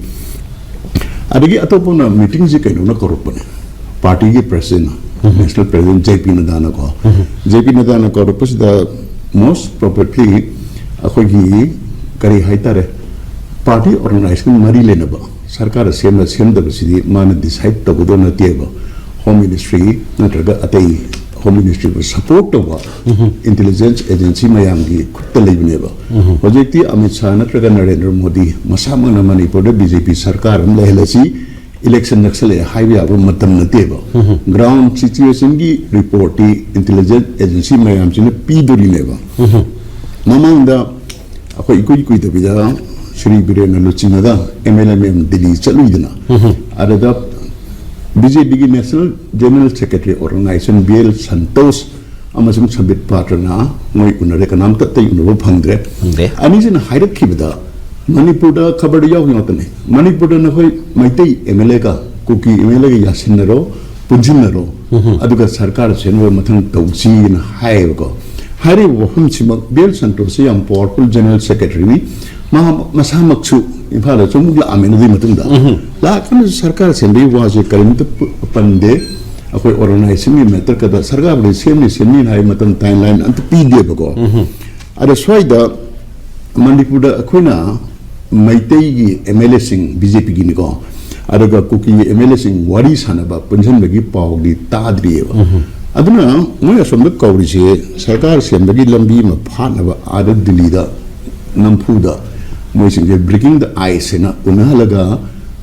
ꯑꯗꯒꯤ ꯑꯇꯣꯞꯄꯅ meeting ꯁꯤ ꯀꯩꯅꯣꯅ ꯀꯧꯔꯛꯄꯅꯦ, party ꯒꯤ president ꯅ, ꯎꯝ꯫ National President J P Nadda ꯅꯀꯣ꯫ ꯎꯝ꯫ J P Nadda ꯅ ꯀꯧꯔꯛꯄꯁꯤꯗ most probably ꯑꯩꯈꯣꯏꯒꯤ ꯀꯔꯤ ꯍꯥꯏꯇꯥꯔꯦ, party organization ꯃꯔꯤ ꯂꯩꯅꯕ ꯁꯔꯀꯥꯔ ꯁꯦꯝꯕ ꯁꯦꯝꯗꯕꯁꯤꯗꯤ ꯃꯥꯅ decide ꯇꯧꯒꯗꯧ ꯅꯠꯇꯦꯕ꯫ Home Ministry ꯅꯠꯇ꯭ꯔꯒ ꯑꯇꯩ Home Ministry ꯕꯨ support ꯇꯧꯕ ꯎꯝ꯫ intelligence agency ꯃꯌꯥꯝꯒꯤ ꯈꯨꯠꯇ ꯂꯩꯕꯅꯦꯕ꯫ ꯎꯝ꯫ ꯍꯧꯖꯤꯛꯇꯤ ꯑꯃꯤꯠ ꯁꯥꯍ ꯅꯠꯇ꯭ꯔꯒ ꯅꯔꯦꯟꯗ꯭ꯔ ꯃꯣꯗꯤ ꯃꯁꯥꯃꯛꯅ ꯃꯅꯤꯄꯨꯔꯗ B J P ꯁꯔꯀꯥꯔ ꯑꯃ ꯂꯩꯍꯜꯂꯁꯤ, election ꯅꯛꯁꯜꯂꯛꯑꯦ ꯍꯥꯏꯕ ꯌꯥꯕ ꯃꯇꯝ ꯅꯠꯇꯦꯕ꯫ ꯎꯝ꯫ Ground situation ꯒꯤ report ꯇꯤ intelligence agency ꯃꯌꯥꯝꯁꯤꯅ ꯄꯤꯗꯣꯔꯤꯅꯦꯕ꯫ ꯎꯝ꯫ ꯃꯃꯥꯡꯗ ꯑꯩꯈꯣꯏ ꯏꯀꯨꯏ ꯀꯨꯏꯗꯕꯤꯗ ꯁ꯭ꯔꯤ ꯕꯤꯔꯦꯟꯅ ꯂꯨꯆꯤꯡꯉꯒ M L A ꯃꯌꯥꯝ ꯗꯤꯜꯂꯤ ꯆꯠꯂꯨꯏꯗꯅ, ꯎꯝ꯫ ꯑꯗꯨꯗ B J P ꯒꯤ National General Secretary organization B L Santosh ꯑꯃꯁꯨꯡ ꯁꯝꯕꯤꯠ ꯄꯥꯇ꯭ꯔꯅ ꯃꯣꯏ ꯎꯅꯔꯦ, ꯀꯅꯥꯝꯇ ꯑꯇꯩ ꯎꯅꯕ ꯐꯪꯗ꯭ꯔꯦ꯫ ꯐꯪꯗꯦ꯫ ꯑꯅꯤꯁꯤꯅ ꯍꯥꯏꯔꯛꯈꯤꯕꯗ ꯃꯅꯤꯄꯨꯔꯗ ꯈꯕꯔꯗ ꯌꯥꯎꯈꯤ ꯉꯥꯛꯇꯅꯦ, ꯃꯅꯤꯄꯨꯔꯗ ꯅꯈꯣꯏ ꯃꯩꯇꯩ ꯑꯦꯝ ꯑꯦꯜ ꯑꯦꯒ ꯀꯨꯀꯤ ꯑꯦꯝ ꯑꯦꯜ ꯑꯦꯒ ꯌꯥꯁꯤꯟꯅꯔꯣ, ꯄꯨꯟꯁꯤꯟꯅꯔꯣ, ꯑꯗꯨꯒ ꯁꯔꯀꯥꯔ ꯁꯦꯝꯅꯕ ꯃꯊꯪ ꯇꯧꯁꯤꯅ ꯍꯥꯏꯌꯦꯕꯀꯣ꯫ ꯍꯥꯏꯔꯤꯕ ꯋꯥꯐꯝꯁꯤꯃꯛ ꯕꯤ ꯑꯦꯜ ꯁꯟꯇꯣꯁꯁꯤ ꯌꯥꯝ ꯄꯋꯥꯔꯐꯨꯜ ꯖꯦꯅꯔꯦꯜ ꯁꯦꯀ꯭ꯔꯦꯇꯔꯤꯅꯤ꯫ ꯃꯍꯥꯛ ꯃꯁꯥꯃꯛꯁꯨ ꯏꯝꯐꯥꯜꯗ ꯁꯨꯝ ꯂꯥꯛꯑꯝꯃꯦ ꯑꯗꯨꯒꯤ ꯃꯇꯨꯡꯗ꯫ ꯂꯥꯛꯑꯀꯥꯟꯗ ꯁꯔꯀꯥꯔ ꯁꯦꯝꯕꯒꯤ ꯋꯥꯁꯦ ꯀꯔꯤꯝꯇ ꯄ-, ꯄꯟꯗꯦ꯫ ꯑꯩꯈꯣꯏ ꯑꯣꯔꯒꯅꯥꯏꯖꯦꯁꯟꯒꯤ ꯃꯦꯇꯔ ꯈꯛꯇ ꯁꯔꯀꯥꯔꯕꯨꯗꯤ ꯁꯦꯝꯅꯤ ꯁꯦꯝꯅꯤꯅ ꯍꯥꯏ, ꯃꯇꯝ ꯇꯥꯏꯝ ꯂꯥꯏꯟ ꯑꯝꯇ ꯄꯤꯗꯦꯕꯀꯣ꯫ ꯑꯗ ꯁ꯭ꯋꯥꯏꯗ ꯃꯅꯤꯄꯨꯔꯗ ꯑꯩꯈꯣꯏꯅ ꯃꯩꯇꯩꯒꯤ ꯑꯦꯝ ꯑꯦꯜ ꯑꯦꯁꯤꯡ ꯕꯤ ꯖꯦ ꯄꯤꯒꯤꯅꯤꯀꯣ, ꯑꯗꯨꯒ ꯀꯨꯀꯤꯒꯤ ꯑꯦꯝ ꯑꯦꯜ ꯑꯦꯁꯤꯡ ꯋꯥꯔꯤ ꯁꯥꯟꯅꯕ ꯄꯨꯟꯁꯤꯟꯕꯒꯤ ꯄꯥꯎꯗꯤ ꯇꯥꯗ꯭ꯔꯤꯑꯕ꯫ ꯑꯗꯨꯅ ꯃꯣꯏ ꯑꯁꯣꯝꯗ ꯀꯧꯔꯤꯁꯦ ꯁꯔꯀꯥꯔ ꯁꯦꯝꯕꯒꯤ ꯂꯝꯕꯤ ꯑꯃ ꯐꯥꯠꯅꯕ ꯑꯥꯗ ꯗꯤꯜꯂꯤꯗ ꯅꯝꯐꯨꯗ ꯃꯣꯏꯁꯤꯡꯁꯦ ꯕ꯭ꯔꯤꯀꯤꯡ ꯗ ꯑꯥꯏꯁ ꯍꯥꯏꯅ ꯎꯅꯍꯜꯂꯒ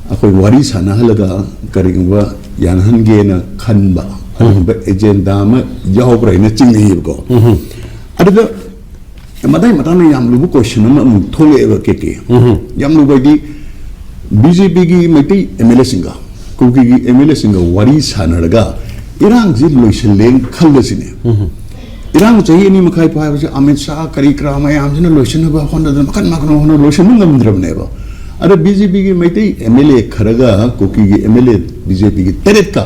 ꯑꯩꯈꯣꯏ ꯋꯥꯔꯤ ꯁꯥꯟꯅꯍꯜꯂꯒ ꯀꯔꯤꯒꯨꯝꯕ ꯌꯥꯅꯍꯟꯒꯦꯅ ꯈꯟꯕ ꯑꯗꯨꯒꯨꯝꯕ ꯑꯦꯖꯦꯟꯗꯥ ꯑꯃ ꯌꯥꯎꯕ꯭ꯔꯥ ꯍꯥꯏꯅ ꯆꯤꯡꯅꯩꯌꯦꯕꯀꯣ꯫ ꯑꯗꯨꯗ ꯃꯇꯥꯡ ꯃꯇꯥꯡꯗ ꯌꯥꯝ ꯂꯨꯕ ꯀꯣꯏꯁꯟ ꯑꯃ ꯑꯃꯨꯛ ꯊꯣꯛꯂꯛꯑꯦꯕ ꯀꯦ ꯀꯦ꯫ ꯌꯥꯝ ꯂꯨꯕ ꯍꯥꯏꯗꯤ ꯕꯤ ꯖꯦ ꯄꯤꯒꯤ ꯃꯩꯇꯩ ꯑꯦꯝ ꯑꯦꯜ ꯑꯦꯁꯤꯡꯒ ꯀꯨꯀꯤꯒꯤ ꯑꯦꯝ ꯑꯦꯜ ꯑꯦꯁꯤꯡꯒ ꯋꯥꯔꯤ ꯁꯥꯟꯅꯔꯒ ꯏꯔꯥꯡꯁꯤ ꯂꯣꯏꯁꯤꯜꯂꯦꯅ ꯈꯜꯂꯁꯤꯅꯦ꯫ ꯏꯔꯥꯡ ꯆꯍꯤ ꯑꯅꯤ ꯃꯈꯥꯏ ꯐꯥꯕꯁꯦ ꯑꯃꯤꯠ ꯁꯥꯍ ꯀꯔꯤ ꯀꯔꯥ ꯃꯌꯥꯝꯁꯤꯅ ꯂꯣꯏꯁꯤꯟꯅꯕ ꯍꯣꯠꯅꯗꯅ ꯃꯈꯟ ꯃꯈꯟ ꯍꯣꯠꯅ ꯂꯣꯏꯁꯤꯟꯕ ꯉꯝꯗ꯭ꯔꯕꯅꯦꯕ꯫ ꯑꯗ ꯕꯤ ꯖꯦ ꯄꯤꯒꯤ ꯃꯩꯇꯩ ꯑꯦꯝ ꯑꯦꯜ ꯑꯦ ꯈꯔꯒ ꯀꯨꯀꯤꯒꯤ M L A B J ꯄꯤꯒꯤ ꯇꯔꯦꯠꯀ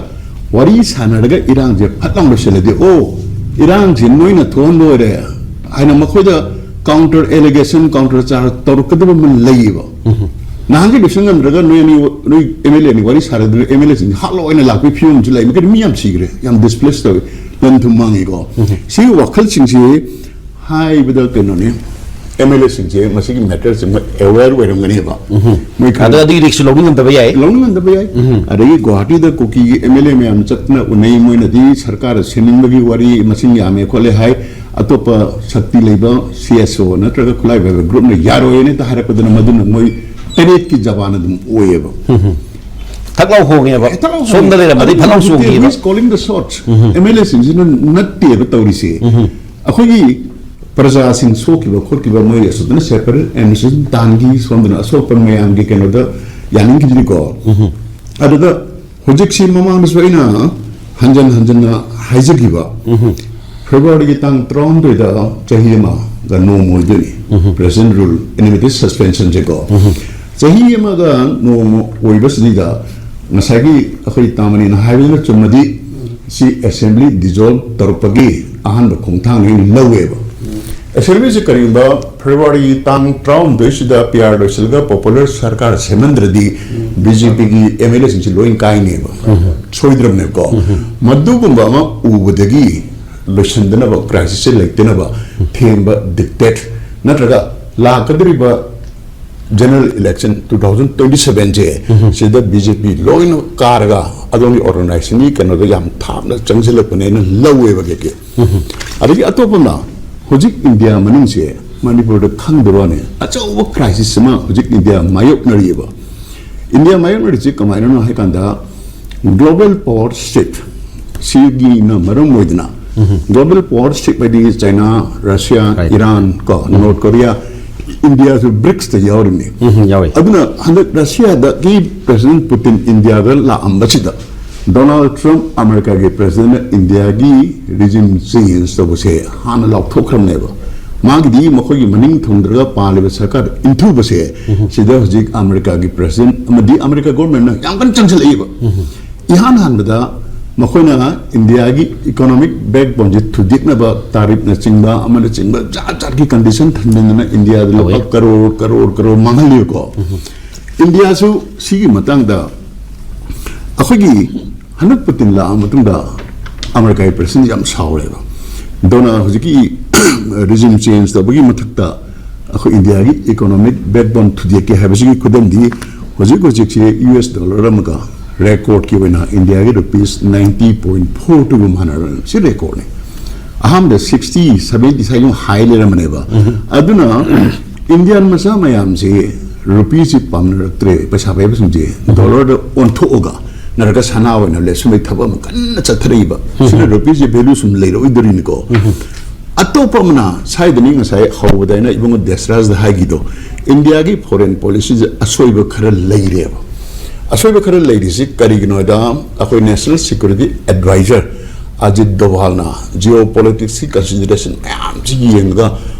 ꯋꯥꯔꯤ ꯁꯥꯟꯅꯔꯒ ꯏꯔꯥꯡꯁꯦ ꯐꯠ ꯂꯥꯎ ꯂꯣꯏꯁꯤꯜꯂꯗꯤ, ꯑꯣ, ꯏꯔꯥꯡꯁꯦ ꯅꯣꯏꯅ ꯊꯣꯛꯍꯟꯕ ꯑꯣꯏꯔꯦ ꯍꯥꯏꯅ ꯃꯈꯣꯏꯗ ꯀꯥꯎꯟꯇꯔ ꯑꯦꯂꯤꯒꯦꯁꯟ, ꯀꯥꯎꯟꯇꯔ ꯆꯥꯔꯖ ꯇꯧꯔꯛꯀꯗꯕ ꯑꯃ ꯂꯩꯌꯦꯕ꯫ ꯅꯍꯥꯟꯒꯤ ꯂꯣꯏꯁꯤꯟ ꯉꯝꯗ꯭ꯔꯒ ꯅꯣꯏ ꯑꯅꯤ, ꯅꯣꯏ ꯑꯦꯝ ꯑꯦꯜ ꯑꯦ ꯑꯅꯤ ꯋꯥꯔꯤ ꯁꯥꯟꯅꯗꯅ ꯑꯦꯝ ꯑꯦꯜ ꯑꯦꯁꯤꯡ ꯍꯥꯠꯂꯣ ꯍꯥꯏꯅ ꯂꯥꯛꯄꯒꯤ ꯐꯤꯕꯝꯁꯨ ꯂꯩ꯫ ꯃꯈꯣꯏꯗꯤ ꯃꯤ ꯌꯥꯝ ꯁꯤꯈ꯭ꯔꯦ, ꯌꯥꯝ ꯗꯤꯁꯄ꯭ꯂꯦꯁ ꯇꯧꯋꯤ, ꯂꯟ ꯊꯨꯝ ꯃꯥꯡꯉꯤꯀꯣ꯫ ꯁꯤꯒꯤ ꯋꯥꯈꯜꯁꯤꯡꯁꯤ ꯍꯥꯏꯕꯗ ꯀꯩꯅꯣꯅꯦ, ꯑꯦꯝ ꯑꯦꯜ ꯑꯦꯁꯤꯡꯁꯦ ꯃꯁꯤꯒꯤ ꯃꯦꯇꯔꯁꯦ ꯃꯣꯏ ꯑꯦꯋꯦꯌꯔ ꯑꯣꯏꯔꯝꯒꯅꯦꯕ꯫ ꯃꯣꯏ ꯈꯔ ꯑꯗꯣ ꯑꯗꯨꯒꯤ ꯔꯤꯛꯁ ꯂꯧꯕ ꯉꯝꯗꯕ ꯌꯥꯏ꯫ ꯂꯧꯕ ꯉꯝꯗꯕ ꯌꯥꯏ꯫ ꯑꯗꯒꯤ ꯒꯨꯋꯥꯍꯥꯇꯤꯗ ꯀꯨꯀꯤꯒꯤ ꯑꯦꯝ ꯑꯦꯜ ꯑꯦ ꯃꯌꯥꯝ ꯆꯠꯇꯅ ꯎꯅꯩ, ꯃꯣꯏꯅꯗꯤ ꯁꯔꯀꯥꯔ ꯁꯦꯝꯅꯤꯡꯕꯒꯤ ꯋꯥꯔꯤ ꯃꯁꯤꯡ ꯌꯥꯝꯃꯦ ꯈꯣꯠꯂꯦ ꯍꯥꯏ, ꯑꯇꯣꯞꯄ ꯁꯛꯇꯤ ꯂꯩꯕ ꯁꯤ ꯑꯦꯁ ꯑꯣ ꯅꯠꯇ꯭ꯔꯒ ꯈꯨꯠꯂꯥꯏ ꯄꯥꯏꯕ ꯒ꯭ꯔꯨꯞꯅ ꯌꯥꯔꯣꯏꯅ ꯍꯦꯛꯇ ꯍꯥꯏꯔꯛꯄꯗꯨꯅ ꯃꯗꯨꯅ ꯃꯣꯏ ꯇꯔꯦꯠꯀꯤ ꯖꯕꯥꯟ ꯑꯗꯨꯝ ꯑꯣꯏꯌꯦꯕ꯫ ꯊꯛ ꯂꯥꯎ ꯍꯣꯡꯉꯦꯕ꯫ ꯍꯦꯛꯇ ꯂꯥꯎ ꯁꯣꯝꯗ ꯍꯣꯡꯉꯦ꯫ ꯂꯩꯔꯝꯃꯗꯤ ꯐꯠ ꯂꯥꯎ ꯍꯧꯖꯤꯛꯇꯤ ꯆꯣꯡꯈꯤꯕ꯫ Who is calling the shots? M L ꯑꯦꯁꯤꯡꯁꯤꯅ ꯅꯠꯇꯦꯕ ꯇꯧꯔꯤꯁꯦ꯫ ꯑꯩꯈꯣꯏꯒꯤ ꯄ꯭ꯔꯖꯥꯁꯤꯡ ꯁꯣꯛꯈꯤꯕ ꯈꯣꯠꯈꯤꯕ ꯃꯣꯏ ꯑꯁꯨꯗꯅ ꯁꯦꯄꯔꯦꯠ ꯑꯦꯗꯃꯤꯅꯤꯁꯇ꯭ꯔꯦꯁꯟ ꯇꯥꯟꯈꯤ, ꯁꯣꯝꯗꯅ ꯑꯁꯣꯛꯄ ꯃꯌꯥꯝꯒꯤ ꯀꯩꯅꯣꯗ ꯌꯥꯅꯤꯡꯈꯤꯕꯅꯤꯀꯣ꯫ ꯑꯗꯨꯗ ꯍꯧꯖꯤꯛꯁꯤ ꯃꯃꯥꯡꯗꯁꯨ ꯑꯩꯅ ꯍꯟꯖꯟ ꯍꯟꯖꯟꯅ ꯍꯥꯏꯖꯈꯤꯕ, ꯐꯦꯕ꯭ꯔꯨꯋꯥꯔꯤꯒꯤ ꯇꯥꯡ ꯇꯔꯥꯍꯨꯝꯗꯣꯏꯗ ꯆꯍꯤ ꯑꯃꯒ ꯅꯣꯡꯃ ꯑꯣꯏꯗꯣꯏꯅꯤ꯫ President Rule Unanimity Suspension ꯁꯦꯀꯣ꯫ ꯆꯍꯤ ꯑꯃꯒ ꯅꯣꯡꯃ ꯑꯣꯏꯕꯁꯤꯗ ꯉꯁꯥꯏꯒꯤ ꯑꯩꯈꯣꯏ ꯇꯥꯃꯅꯤꯅ ꯍꯥꯏꯕꯗꯨꯅ ꯆꯨꯝꯃꯗꯤ ꯁꯤ Assembly dissolve ꯇꯧꯔꯛꯄꯒꯤ ꯑꯍꯥꯟꯕ ꯈꯣꯡꯊꯥꯡꯅꯤ ꯂꯧꯋꯦꯕ꯫ Assembly ꯁꯤ ꯀꯔꯤꯒꯨꯝꯕ ꯐꯦꯕ꯭ꯔꯨꯋꯥꯔꯤ ꯇꯥꯡ ꯇꯔꯥꯍꯨꯝꯗꯣꯏꯁꯤꯗ P R ꯂꯣꯏꯁꯤꯜꯂꯒ popular ꯁꯔꯀꯥꯔ ꯁꯦꯝꯍꯟꯗ꯭ꯔꯗꯤ B J P ꯒꯤ M L A ꯁꯤꯡꯁꯤ ꯂꯣꯏ ꯀꯥꯏꯅꯦꯕ꯫ ꯁꯣꯏꯗ꯭ꯔꯕꯅꯦꯕꯀꯣ꯫ ꯃꯗꯨꯒꯨꯝꯕ ꯑꯃ ꯎꯕꯗꯒꯤ ꯂꯣꯏꯁꯤꯟꯗꯅꯕ, crisis ꯁꯦ ꯂꯩꯇꯅꯕ ꯊꯦꯝꯕ, dictate ꯅꯠꯇ꯭ꯔꯒ ꯂꯥꯛꯀꯗꯧꯔꯤꯕ general election two thousand twenty seven ꯁꯦ ꯁꯤꯗ B J P ꯂꯣꯏꯅ ꯀꯥꯔꯒ ꯑꯗꯣꯝꯒꯤ organization ꯒꯤ ꯀꯩꯅꯣꯗ ꯌꯥꯝ ꯊꯥꯞꯅ ꯆꯪꯁꯤꯜꯂꯛꯄꯅꯦꯅ ꯂꯧꯋꯦꯕ ꯀꯦ ꯀꯦ꯫ ꯑꯗꯒꯤ ꯑꯇꯣꯞꯄ ꯑꯃꯅ ꯍꯧꯖꯤꯛ ꯏꯟꯗꯤꯌꯥ ꯃꯅꯨꯡꯁꯦ ꯃꯅꯤꯄꯨꯔꯗ ꯈꯪꯗꯕꯅꯦ ꯑꯆꯧꯕ crisis ꯑꯃ ꯍꯧꯖꯤꯛ ꯏꯟꯗꯤꯌꯥ ꯃꯥꯌꯣꯛꯅꯔꯤꯑꯕ꯫ ꯏꯟꯗꯤꯌꯥ ꯃꯥꯌꯣꯛꯅꯔꯤꯁꯤ ꯀꯃꯥꯏꯅꯅꯣ ꯍꯥꯏ ꯀꯥꯟꯗ global power shift ꯁꯤꯒꯤꯅ ꯃꯔꯝ ꯑꯣꯏꯗꯅ global power shift ꯍꯥꯏꯗꯤ China, Russia, Right. Iran ꯀꯣ, North Korea, ꯏꯟꯗꯤꯌꯥꯁꯨ BRICS ꯇ ꯌꯥꯎꯔꯤꯅꯤ꯫ ꯎꯝ, ꯌꯥꯎꯋꯤ꯫ ꯑꯗꯨꯅ ꯍꯟꯗꯛ ꯔꯁꯤꯌꯥꯗꯒꯤ President Putin ꯏꯟꯗꯤꯌꯥꯗ ꯂꯥꯛꯑꯝꯕꯁꯤꯗ Donald Trump ꯑꯃꯦꯔꯤꯀꯥꯒꯤ President ꯅ ꯏꯟꯗꯤꯌꯥꯒꯤ regime change ꯇꯧꯕꯁꯦ ꯍꯥꯟꯅ ꯂꯥꯎꯊꯣꯛꯈ꯭ꯔꯕꯅꯦꯕ꯫ ꯃꯥꯒꯤꯗꯤ ꯃꯈꯣꯏꯒꯤ ꯃꯅꯤꯡ ꯊꯨꯡꯗ꯭ꯔꯒ ꯄꯥꯜꯂꯤꯕ ꯁꯔꯀꯥꯔ ꯏꯟꯊꯨꯕꯁꯦ ꯁꯤꯗ ꯍꯧꯖꯤꯛ ꯑꯃꯦꯔꯤꯀꯥꯒꯤ President ꯑꯃꯗꯤ ꯑꯃꯦꯔꯤꯀꯥ government ꯅ ꯌꯥꯝ ꯀꯟꯅ ꯆꯪꯁꯤꯜꯂꯛꯏꯕ꯫ ꯏꯍꯥꯟ ꯍꯥꯟꯕꯗ ꯃꯈꯣꯏꯅ ꯏꯟꯗꯤꯌꯥꯒꯤ economic backbone ꯁꯦ ꯊꯨꯗꯦꯛꯅꯕ tariff ꯅꯆꯤꯡꯕ ꯑꯃꯅꯆꯤꯡꯕ ꯖꯥꯠ ꯖꯥꯠꯀꯤ condition ꯊꯝꯖꯤꯟꯗꯅ ꯏꯟꯗꯤꯌꯥꯗ ꯂꯨꯄꯥ ꯇꯧꯋꯤ꯫ ꯀꯔꯣꯔ ꯀꯔꯣꯔ ꯀꯔꯣꯔ ꯃꯥꯡꯍꯜꯂꯤꯕꯀꯣ꯫ ꯏꯟꯗꯤꯌꯥꯁꯨ ꯁꯤꯒꯤ ꯃꯇꯥꯡꯗ ꯑꯩꯈꯣꯏꯒꯤ ꯍꯟꯗꯛ ꯄꯨꯇꯤꯟ ꯂꯥꯛꯑ ꯃꯇꯨꯡꯗ ꯑꯃꯦꯔꯤꯀꯥꯒꯤ President ꯌꯥꯝ ꯁꯥꯎꯔꯦꯕ꯫ ꯑꯗꯨꯅ ꯍꯧꯖꯤꯛꯀꯤ regime change ꯇꯧꯕꯒꯤ ꯃꯊꯛꯇ ꯑꯩꯈꯣꯏ ꯏꯟꯗꯤꯌꯥꯒꯤ economic backbone ꯊꯨꯗꯦꯛꯀꯦ ꯍꯥꯏꯕꯁꯤꯒꯤ ꯈꯨꯗꯝꯗꯤ ꯍꯧꯖꯤꯛ ꯍꯧꯖꯤꯛꯁꯦ U S dollar ꯑꯃꯒ record ꯀꯤ ꯑꯣꯏꯅ ꯏꯟꯗꯤꯌꯥꯒꯤ rupees ninety point four two ꯒ ꯃꯥꯟꯅꯔꯕꯅꯤ꯫ ꯁꯤ record ꯅꯤ꯫ ꯑꯍꯥꯟꯕꯗ sixty, seventy ꯁ꯭ꯋꯥꯏꯗ ꯍꯥꯏ ꯂꯩꯔꯝꯕꯅꯦꯕ꯫ ꯑꯗꯨꯅ Indian ꯃꯆꯥ ꯃꯌꯥꯝꯁꯤ rupee ꯁꯤ ꯄꯥꯝꯅꯔꯛꯇ꯭ꯔꯦ꯫ ꯄꯩꯁꯥ ꯄꯥꯏꯕꯁꯤꯡꯁꯦ dollar ꯗ ꯑꯣꯟꯊꯣꯛꯑꯒ ꯅꯠꯇ꯭ꯔꯒ ꯁꯅꯥ ꯑꯣꯏꯅ ꯂꯦꯞꯁꯤꯟꯕꯒꯤ ꯊꯕꯛ ꯑꯃ ꯀꯟꯅ ꯆꯠꯊꯔꯛꯏꯕ꯫ ꯁꯤꯅ rupee ꯁꯤ value ꯁꯨꯝ ꯂꯩꯔꯛꯑꯣꯏꯗꯣꯔꯤꯅꯤꯀꯣ꯫ ꯑꯇꯣꯞꯄ ꯑꯃꯅ ꯁ꯭ꯋꯥꯏꯗꯅꯤ ꯉꯁꯥꯏ ꯍꯧꯕꯗ ꯑꯩꯅ ꯏꯕꯨꯡꯉꯣ ꯗꯦꯁꯔꯥꯖꯗ ꯍꯥꯏꯈꯤꯗꯣ, ꯏꯟꯗꯤꯌꯥꯒꯤ foreign policy ꯁꯦ ꯑꯁꯣꯏꯕ ꯈꯔ ꯂꯩꯔꯦꯕ꯫ ꯑꯁꯣꯏꯕ ꯈꯔ ꯂꯩꯔꯤꯁꯤ ꯀꯔꯤꯒꯤꯅꯣ ꯍꯥꯏꯗ ꯑꯩꯈꯣꯏ National Security Advisor Ajit ꯗꯣꯚꯥꯜꯅ Jio ꯄꯣꯂꯤꯇꯤꯛꯁꯀꯤ ꯀꯟꯁꯤꯗꯔꯦꯁꯟ ꯃꯌꯥꯝꯁꯤ ꯌꯦꯡꯉꯒ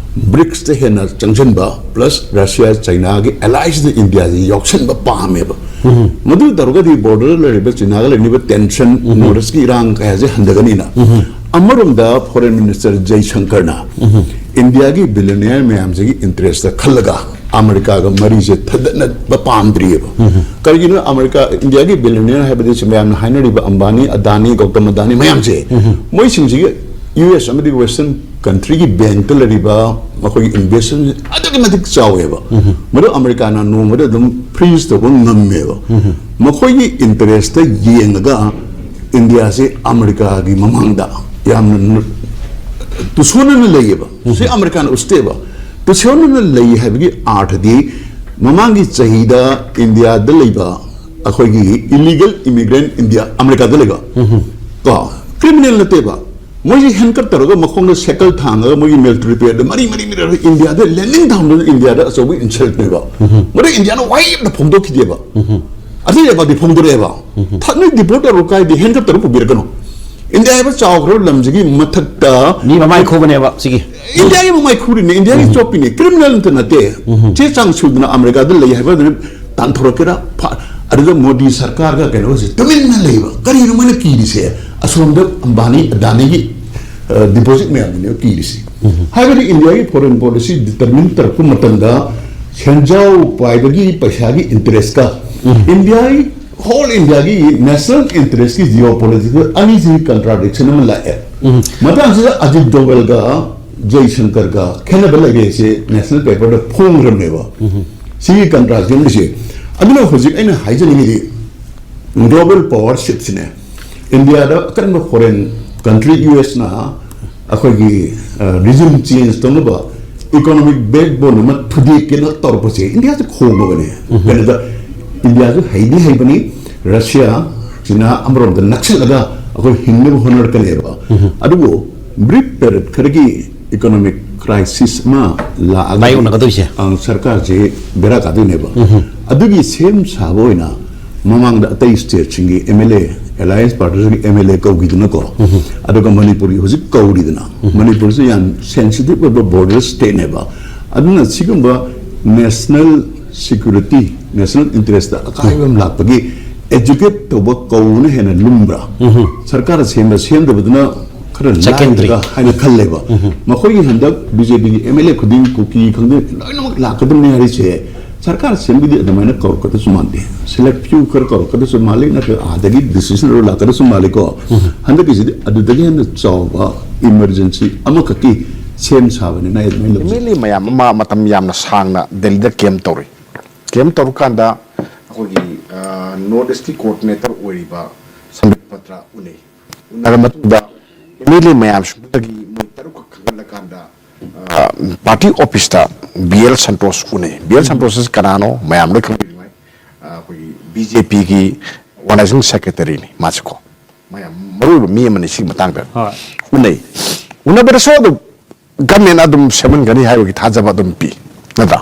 ꯕ꯭ꯔꯤꯛꯁꯇ ꯍꯦꯟꯅ ꯆꯪꯁꯤꯟꯕ, ꯄ꯭ꯂꯁ ꯔꯁꯤꯌꯥ ꯆꯩꯅꯥꯒꯤ ꯑꯦꯂꯥꯏꯁꯤꯗ ꯏꯟꯗꯤꯌꯥꯁꯤ ꯌꯥꯎꯁꯟꯕ ꯄꯥꯝꯃꯦꯕ꯫ ꯃꯗꯨ ꯇꯧꯔꯒꯗꯤ ꯕꯣꯔꯗꯔꯗ ꯂꯩꯔꯤꯕ ꯆꯩꯅꯥꯒ ꯂꯩꯅꯔꯤꯕ ꯇꯦꯟꯁꯟ, ꯅꯣꯔꯠ ꯏꯁꯀꯤ ꯏꯔꯥꯡ ꯀꯌꯥꯁꯦ ꯍꯟꯊꯒꯅꯤꯅ꯫ ꯑꯃꯔꯣꯝꯗ ꯐꯣꯔꯦꯟ ꯃꯤꯅꯤꯁꯇꯔ ꯖꯩꯁꯪꯀꯔꯅ ꯏꯟꯗꯤꯌꯥꯒꯤ ꯕꯤꯂꯤꯅꯤꯌꯔ ꯃꯌꯥꯝꯁꯤꯒꯤ ꯏꯟꯇꯔꯦꯁꯇ ꯈꯜꯂꯒ ꯑꯃꯦꯔꯤꯀꯥꯒ ꯃꯔꯤꯁꯦ ꯊꯗꯠꯅꯕ ꯄꯥꯝꯗ꯭ꯔꯤꯑꯕ꯫ ꯀꯔꯤꯒꯤꯅꯣ? ꯑꯃꯦꯔꯤꯀꯥ, ꯏꯟꯗꯤꯌꯥꯒꯤ ꯕꯤꯂꯤꯅꯤꯌꯔ ꯍꯥꯏꯕꯗꯤ ꯁꯤ ꯃꯌꯥꯝꯅ ꯍꯥꯏꯅꯔꯤꯕ ꯑꯝꯕꯥꯅꯤ, ꯑꯗꯥꯅꯤ, ꯒꯧꯇꯝ ꯑꯗꯥꯅꯤ ꯃꯌꯥꯝꯁꯦ, ꯃꯣꯏꯁꯤꯡꯁꯤꯒꯤ ꯌꯨ ꯑꯦꯁ ꯑꯃꯗꯤ ꯋꯦꯁꯇꯔꯟ ꯀꯟꯇ꯭ꯔꯤꯒꯤ ꯕꯦꯡꯛꯇ ꯂꯩꯔꯤꯕ ꯃꯈꯣꯏꯒꯤ ꯏꯟꯚꯦꯁꯃꯦꯟ ꯑꯗꯨꯛꯀꯤ ꯃꯇꯤꯛ ꯆꯥꯎꯋꯦꯕ꯫ ꯃꯗꯨ ꯑꯃꯦꯔꯤꯀꯥꯅ ꯅꯣꯡꯃꯗ ꯑꯗꯨꯝ ꯐ꯭ꯔꯤꯖ ꯇꯧꯕ ꯉꯝꯃꯦꯕ꯫ ꯃꯈꯣꯏꯒꯤ ꯏꯟꯇꯔꯦꯁꯇ ꯌꯦꯡꯉꯒ ꯏꯟꯗꯤꯌꯥꯁꯦ ꯑꯃꯦꯔꯤꯀꯥꯒꯤ ꯃꯃꯥꯡꯗ ꯌꯥꯝꯅ ꯅ-, ꯇꯨꯁꯣꯟꯅꯅ ꯂꯩꯌꯦꯕ꯫ ꯁꯤ ꯑꯃꯦꯔꯤꯀꯥꯅ ꯎꯠꯇꯦꯕ꯫ ꯇꯨꯁꯣꯟꯅꯅ ꯂꯩ ꯍꯥꯏꯕꯒꯤ ꯑꯥꯔꯊꯗꯤ ꯃꯃꯥꯡꯒꯤ ꯆꯍꯤꯗ ꯏꯟꯗꯤꯌꯥꯗ ꯂꯩꯕ ꯑꯩꯈꯣꯏꯒꯤ ꯏꯂꯤꯒꯦꯜ ꯏꯃꯤꯒ꯭ꯔꯦꯟ ꯏꯟꯗꯤꯌꯥ, ꯑꯃꯦꯔꯤꯀꯥꯗ ꯂꯩꯕ ꯀꯣ, ꯀ꯭ꯔꯤꯃꯤꯅꯦꯜ ꯅꯠꯇꯦꯕ꯫ ꯃꯣꯏꯁꯤ ꯍꯦꯟꯀꯠ ꯇꯧꯔꯒ ꯃꯈꯣꯡꯗ ꯁꯦꯀꯜ ꯊꯥꯡꯉꯒ ꯃꯣꯏꯒꯤ ꯃꯤꯂꯤꯇꯔꯤ ꯄꯦꯔꯦꯗ ꯃꯔꯤ ꯃꯔꯤ ꯃꯔꯤ ꯏꯟꯗꯤꯌꯥꯗ ꯂꯦꯟꯗꯤꯡ ꯊꯥꯎꯟꯗꯨꯅ ꯏꯟꯗꯤꯌꯥꯗ ꯑꯆꯧꯕ ꯏꯟꯁꯜꯠꯅꯦꯕ꯫ ꯃꯗꯨ ꯏꯟꯗꯤꯌꯥꯅ ꯋꯥꯍꯩ ꯑꯃꯇ ꯐꯣꯡꯗꯣꯛꯈꯤꯗꯦꯕ꯫ ꯑꯗꯨ ꯌꯥꯕꯗꯤ ꯐꯣꯡꯗꯣꯔꯛꯑꯦꯕ꯫ ꯊ-, ꯅꯣꯏ ꯗꯤꯄꯣꯔꯠ ꯇꯧꯔꯣ ꯀꯥꯏꯗꯦ, ꯍꯦꯟꯀꯠ ꯇꯧꯔ ꯄꯨꯕꯤꯔꯛꯀꯅꯣ꯫ ꯏꯟꯗꯤꯌꯥ ꯍꯥꯏꯕ ꯆꯥꯎꯈ꯭ꯔꯕ ꯂꯝꯁꯤꯒꯤ ꯃꯊꯛꯇ ꯅꯤ ꯃꯃꯥꯏ ꯈꯨꯕꯅꯦꯕ ꯁꯤꯒꯤ꯫ ꯏꯟꯗꯤꯌꯥꯒꯤ ꯃꯃꯥꯏ ꯈꯨꯔꯤꯅꯦ, ꯏꯟꯗꯤꯌꯥꯒꯤ ꯆꯣꯞꯄꯤꯅꯦ, ꯀ꯭ꯔꯤꯃꯤꯅꯦꯜ ꯑꯝꯇ ꯅꯠꯇꯦ꯫ ꯆꯦ ꯆꯥꯡ ꯁꯨꯗꯅ ꯑꯃꯦꯔꯤꯀꯥꯗ ꯂꯩ ꯍꯥꯏꯕ ꯑꯗꯨꯅ ꯇꯥꯟꯊꯣꯔꯛꯀꯦꯔꯥ? ꯐ-, ꯑꯗꯨꯗ ꯃꯣꯗꯤ ꯁꯔꯀꯥꯔꯒ ꯀꯩꯅꯣꯁꯦ ꯇꯨꯃꯤꯟꯅ ꯂꯩꯕ꯫ ꯀꯔꯤꯅꯣ ꯃꯣꯏꯅ ꯀꯤꯔꯤꯁꯦ? ꯑꯁꯣꯝꯗ ꯑꯝꯕꯥꯅꯤ, ꯑꯗꯥꯅꯤꯒꯤ, ꯑ, ꯗꯤꯄꯣꯖꯤꯠ ꯃꯌꯥꯝꯗꯨꯅꯦꯕ ꯀꯤꯔꯤꯁꯦ꯫ ꯍꯥꯏꯕꯗꯤ ꯏꯟꯗꯤꯌꯥꯒꯤ ꯐꯣꯔꯦꯟ ꯄꯣꯂꯤꯁꯤ ꯗꯤꯇꯔꯃꯤꯟ ꯇꯧꯔꯛꯄ ꯃꯇꯝꯗ ꯁꯦꯟꯖꯥꯎ ꯄꯥꯏꯕꯒꯤ ꯄꯩꯁꯥꯒꯤ ꯏꯟꯇꯔꯦꯁꯀ ꯏꯟꯗꯤꯌꯥꯒꯤ, ꯍꯣꯜ ꯏꯟꯗꯤꯌꯥꯒꯤ ꯅꯦꯁꯅꯦꯜ ꯏꯟꯇꯔꯦꯁꯀꯤ ꯖꯤꯑꯣ ꯄꯣꯂꯤꯇꯤꯀꯦꯜ ꯑꯅꯤꯁꯤꯒꯤ ꯀꯟꯇ꯭ꯔꯥꯗꯤꯛꯁꯟ ꯑꯃ ꯂꯥꯛꯑꯦ꯫ ꯃꯇꯥꯡꯁꯤꯗ ꯑꯖꯤꯠ ꯗꯣꯋꯦꯜꯒ ꯖꯩꯁꯪꯀꯔꯒ ꯈꯦꯠꯅꯕ ꯂꯩꯔꯦꯁꯦ ꯅꯦꯁꯅꯦꯜ ꯄꯦꯄꯔꯗ ꯐꯣꯡꯈ꯭ꯔꯕꯅꯦꯕ꯫ ꯁꯤꯒꯤ ꯀꯟꯇ꯭ꯔꯥꯁ ꯌꯦꯡꯕꯁꯦ꯫ ꯑꯗꯨꯅ ꯍꯧꯖꯤꯛ ꯑꯩꯅ ꯍꯥꯏꯖꯅꯤꯡꯉꯤꯗꯤ, ꯒ꯭ꯂꯣꯕꯦꯜ ꯄꯋꯥꯔ ꯁꯤꯞꯁꯤꯅꯦ ꯏꯟꯗꯤꯌꯥꯗ ꯑꯀꯟꯕ ꯐꯣꯔꯦꯟ ꯀꯟꯇ꯭ꯔꯤ ꯌꯨ ꯑꯦꯁꯅ ꯑꯩꯈꯣꯏꯒꯤ, ꯑ, ꯔꯤꯖꯤꯝ ꯆꯦꯟꯖ ꯇꯧꯅꯕ ꯏꯀꯣꯅꯣꯃꯤꯛ ꯕꯦꯛꯕꯣꯟ ꯑꯃ ꯊꯨꯗꯦꯛꯀꯦꯅ ꯇꯧꯔꯛꯄꯁꯦ ꯏꯟꯗꯤꯌꯥꯁꯦ ꯈꯣꯡꯉꯕꯅꯦ꯫ ꯀꯩꯅꯣꯗ ꯏꯟꯗꯤꯌꯥꯁꯨ ꯍꯩꯗꯤ ꯍꯩꯕꯅꯤ, ꯔꯁꯤꯌꯥ, ꯆꯤꯅꯥ ꯑꯃꯔꯣꯝꯗ ꯅꯛꯁꯜꯂꯒ ꯑꯩꯈꯣꯏ ꯍꯤꯡꯅꯕ ꯍꯣꯠꯅꯔꯛꯀꯅꯦꯕ꯫ ꯑꯗꯨꯕꯨ ꯕ꯭ꯔꯤꯛ ꯄꯦꯔꯦꯠ ꯈꯔꯒꯤ ꯏꯀꯣꯅꯣꯃꯤꯛ ꯀ꯭ꯔꯥꯏꯁꯤꯁ ꯑꯃ ꯂꯥꯛꯑꯒ ꯃꯥꯌꯣꯛꯅꯒꯗꯣꯏꯁꯦ꯫ ꯑꯪ, ꯁꯔꯀꯥꯔꯁꯤ ꯕꯦꯔꯥ ꯀꯥꯗꯣꯏꯅꯦꯕ꯫ ꯑꯗꯨꯒꯤ ꯁꯦꯝ ꯁꯥꯕ ꯑꯣꯏꯅ ꯃꯃꯥꯡꯗ ꯑꯇꯩ ꯁ꯭ꯇꯦꯠꯁꯤꯡꯒꯤ ꯑꯦꯝ ꯑꯦꯜ ꯑꯦ, ꯑꯦꯂꯥꯏꯟꯁ ꯄꯥꯔꯇꯤꯁꯤꯒꯤ ꯑꯦꯝ ꯑꯦꯜ ꯑꯦ ꯀꯧꯈꯤꯗꯅꯀꯣ, ꯑꯗꯨꯒ ꯃꯅꯤꯄꯨꯔꯒꯤ ꯍꯧꯖꯤꯛ ꯀꯧꯔꯤꯗꯅ, ꯃꯅꯤꯄꯨꯔꯁꯤ ꯌꯥꯝ ꯁꯦꯟꯁꯤꯇꯤꯚ ꯑꯣꯏꯕ ꯕꯣꯔꯗꯔ ꯁ꯭ꯇꯦꯠꯅꯦꯕ꯫ ꯑꯗꯨꯅ ꯁꯤꯒꯨꯝꯕ ꯅꯦꯁꯅꯦꯜ ꯁꯤꯀ꯭ꯌꯨꯔꯤꯇꯤ, ꯅꯦꯁꯅꯦꯜ ꯏꯟꯇꯔꯦꯁꯇ ꯑꯀꯥꯏꯕ ꯑꯃ ꯂꯥꯛꯄꯒꯤ ꯑꯦꯖꯨꯀꯦꯠ ꯇꯧꯕ ꯀꯧꯕꯅ ꯍꯦꯟꯅ ꯂꯨꯝꯕ꯭ꯔꯥ? ꯁꯔꯀꯥꯔꯅ ꯁꯦꯝꯕ ꯁꯦꯝꯗꯕꯗꯨꯅ ꯈꯔ ꯂꯥꯏꯒꯗ꯭ꯔꯥ ꯍꯥꯏꯅ ꯈꯜꯂꯦꯕ꯫ ꯃꯈꯣꯏꯒꯤ ꯍꯟꯗꯛ ꯕꯤ ꯖꯦ ꯄꯤꯒꯤ ꯑꯦꯝ ꯑꯦꯜ ꯑꯦ ꯈꯨꯗꯤꯡ, ꯀꯨꯀꯤ ꯈꯪꯗꯦ, ꯂꯣꯏꯅꯃꯛ ꯂꯥꯛꯀꯗꯕꯅꯤ ꯍꯥꯏꯔꯤꯁꯦ, ꯁꯔꯀꯥꯔ ꯁꯦꯝꯕꯗꯤ ꯑꯗꯨꯃꯥꯏꯅ ꯀꯧꯔꯛꯀꯗꯕꯁꯨ ꯃꯥꯟꯗꯦ꯫ ꯁꯦꯂꯦꯛ ꯐ꯭ꯌꯨ ꯈꯔ ꯀꯧꯔꯛꯀꯗꯕꯁꯨ ꯃꯥꯜꯂꯤ, ꯅꯠꯇ꯭ꯔꯒ ꯑꯥꯗꯒꯤ ꯗꯤꯁꯤꯖꯟ ꯂꯧꯔ ꯂꯥꯛꯀꯗꯕꯁꯨ ꯃꯥꯜꯂꯤꯀꯣ꯫ ꯍꯟꯗꯛꯀꯤꯁꯤꯗꯤ ꯑꯗꯨꯗꯒꯤ ꯍꯦꯟꯅ ꯆꯥꯎꯕ ꯏꯃꯔꯖꯦꯟꯁꯤ ꯑꯃꯈꯛꯀꯤ ꯁꯦꯝ ꯁꯥꯕꯅꯤꯅ ꯑꯩ ꯑꯗꯨꯃꯥꯏꯅ ꯂꯧꯖꯩ꯫ ꯑꯦꯝ ꯑꯦꯜ ꯑꯦ ꯃꯌꯥꯝ ꯑꯃ ꯃꯇꯝ ꯌꯥꯝꯅ ꯁꯥꯡꯅ ꯗꯦꯜꯂꯤꯗ ꯀꯦꯝ ꯇꯧꯔꯤ꯫ ꯀꯦꯝ ꯇꯧꯔꯀꯥꯟꯗ ꯑꯩꯈꯣꯏꯒꯤ ꯅꯣꯔꯠ ꯏꯁꯀꯤ ꯀꯣꯑꯣꯔꯗꯤꯅꯦꯇꯔ ꯑꯣꯏꯔꯤꯕ ꯁꯝꯕꯤꯠ ꯄꯇ꯭ꯔ ꯎꯅꯩ꯫ ꯎꯅꯔ ꯃꯇꯨꯡꯗ ꯑꯦꯝ ꯑꯦꯜ ꯑꯦ ꯃꯌꯥꯝꯁꯤꯡꯗꯨꯗꯒꯤ ꯃꯣꯏ ꯇꯔꯨꯛꯈꯛ ꯈꯟꯒꯠꯂꯀꯥꯟꯗ ꯄꯥꯔꯇꯤ ꯑꯣꯐꯤꯁꯇ ꯕꯤ ꯑꯦꯜ ꯁꯟꯇꯣꯁ ꯎꯅꯩ꯫ ꯕꯤ ꯑꯦꯜ ꯁꯟꯇꯣꯁ ꯑꯁꯤ ꯀꯅꯥꯅꯣ? ꯃꯌꯥꯝ ꯂꯣꯏ ꯈꯪꯕꯤꯔꯝꯒꯅꯤ꯫ ꯑꯩꯈꯣꯏꯒꯤ ꯕꯤ ꯖꯦ ꯄꯤꯒꯤ ꯑꯣꯔꯒꯅꯥꯏꯖꯤꯡ ꯁꯦꯀ꯭ꯔꯦꯇꯔꯤꯅꯤ ꯃꯥꯁꯤꯀꯣ꯫ ꯃꯌꯥꯝ ꯃꯔꯨꯑꯣꯏꯕ ꯃꯤ ꯑꯃꯅꯤ ꯁꯤꯒꯤ ꯃꯇꯥꯡꯗ꯫ ꯍꯣꯏ꯫ ꯎꯅꯩ꯫ ꯎꯅꯕꯗꯁꯨ ꯑꯗꯨꯝ ꯒꯃꯦꯟ ꯑꯗꯨꯝ ꯁꯦꯝꯍꯟꯒꯅꯤ ꯍꯥꯏꯕꯒꯤ ꯊꯥꯖꯕ ꯑꯗꯨꯝ ꯄꯤ, ꯅꯠꯇ꯭ꯔꯥ?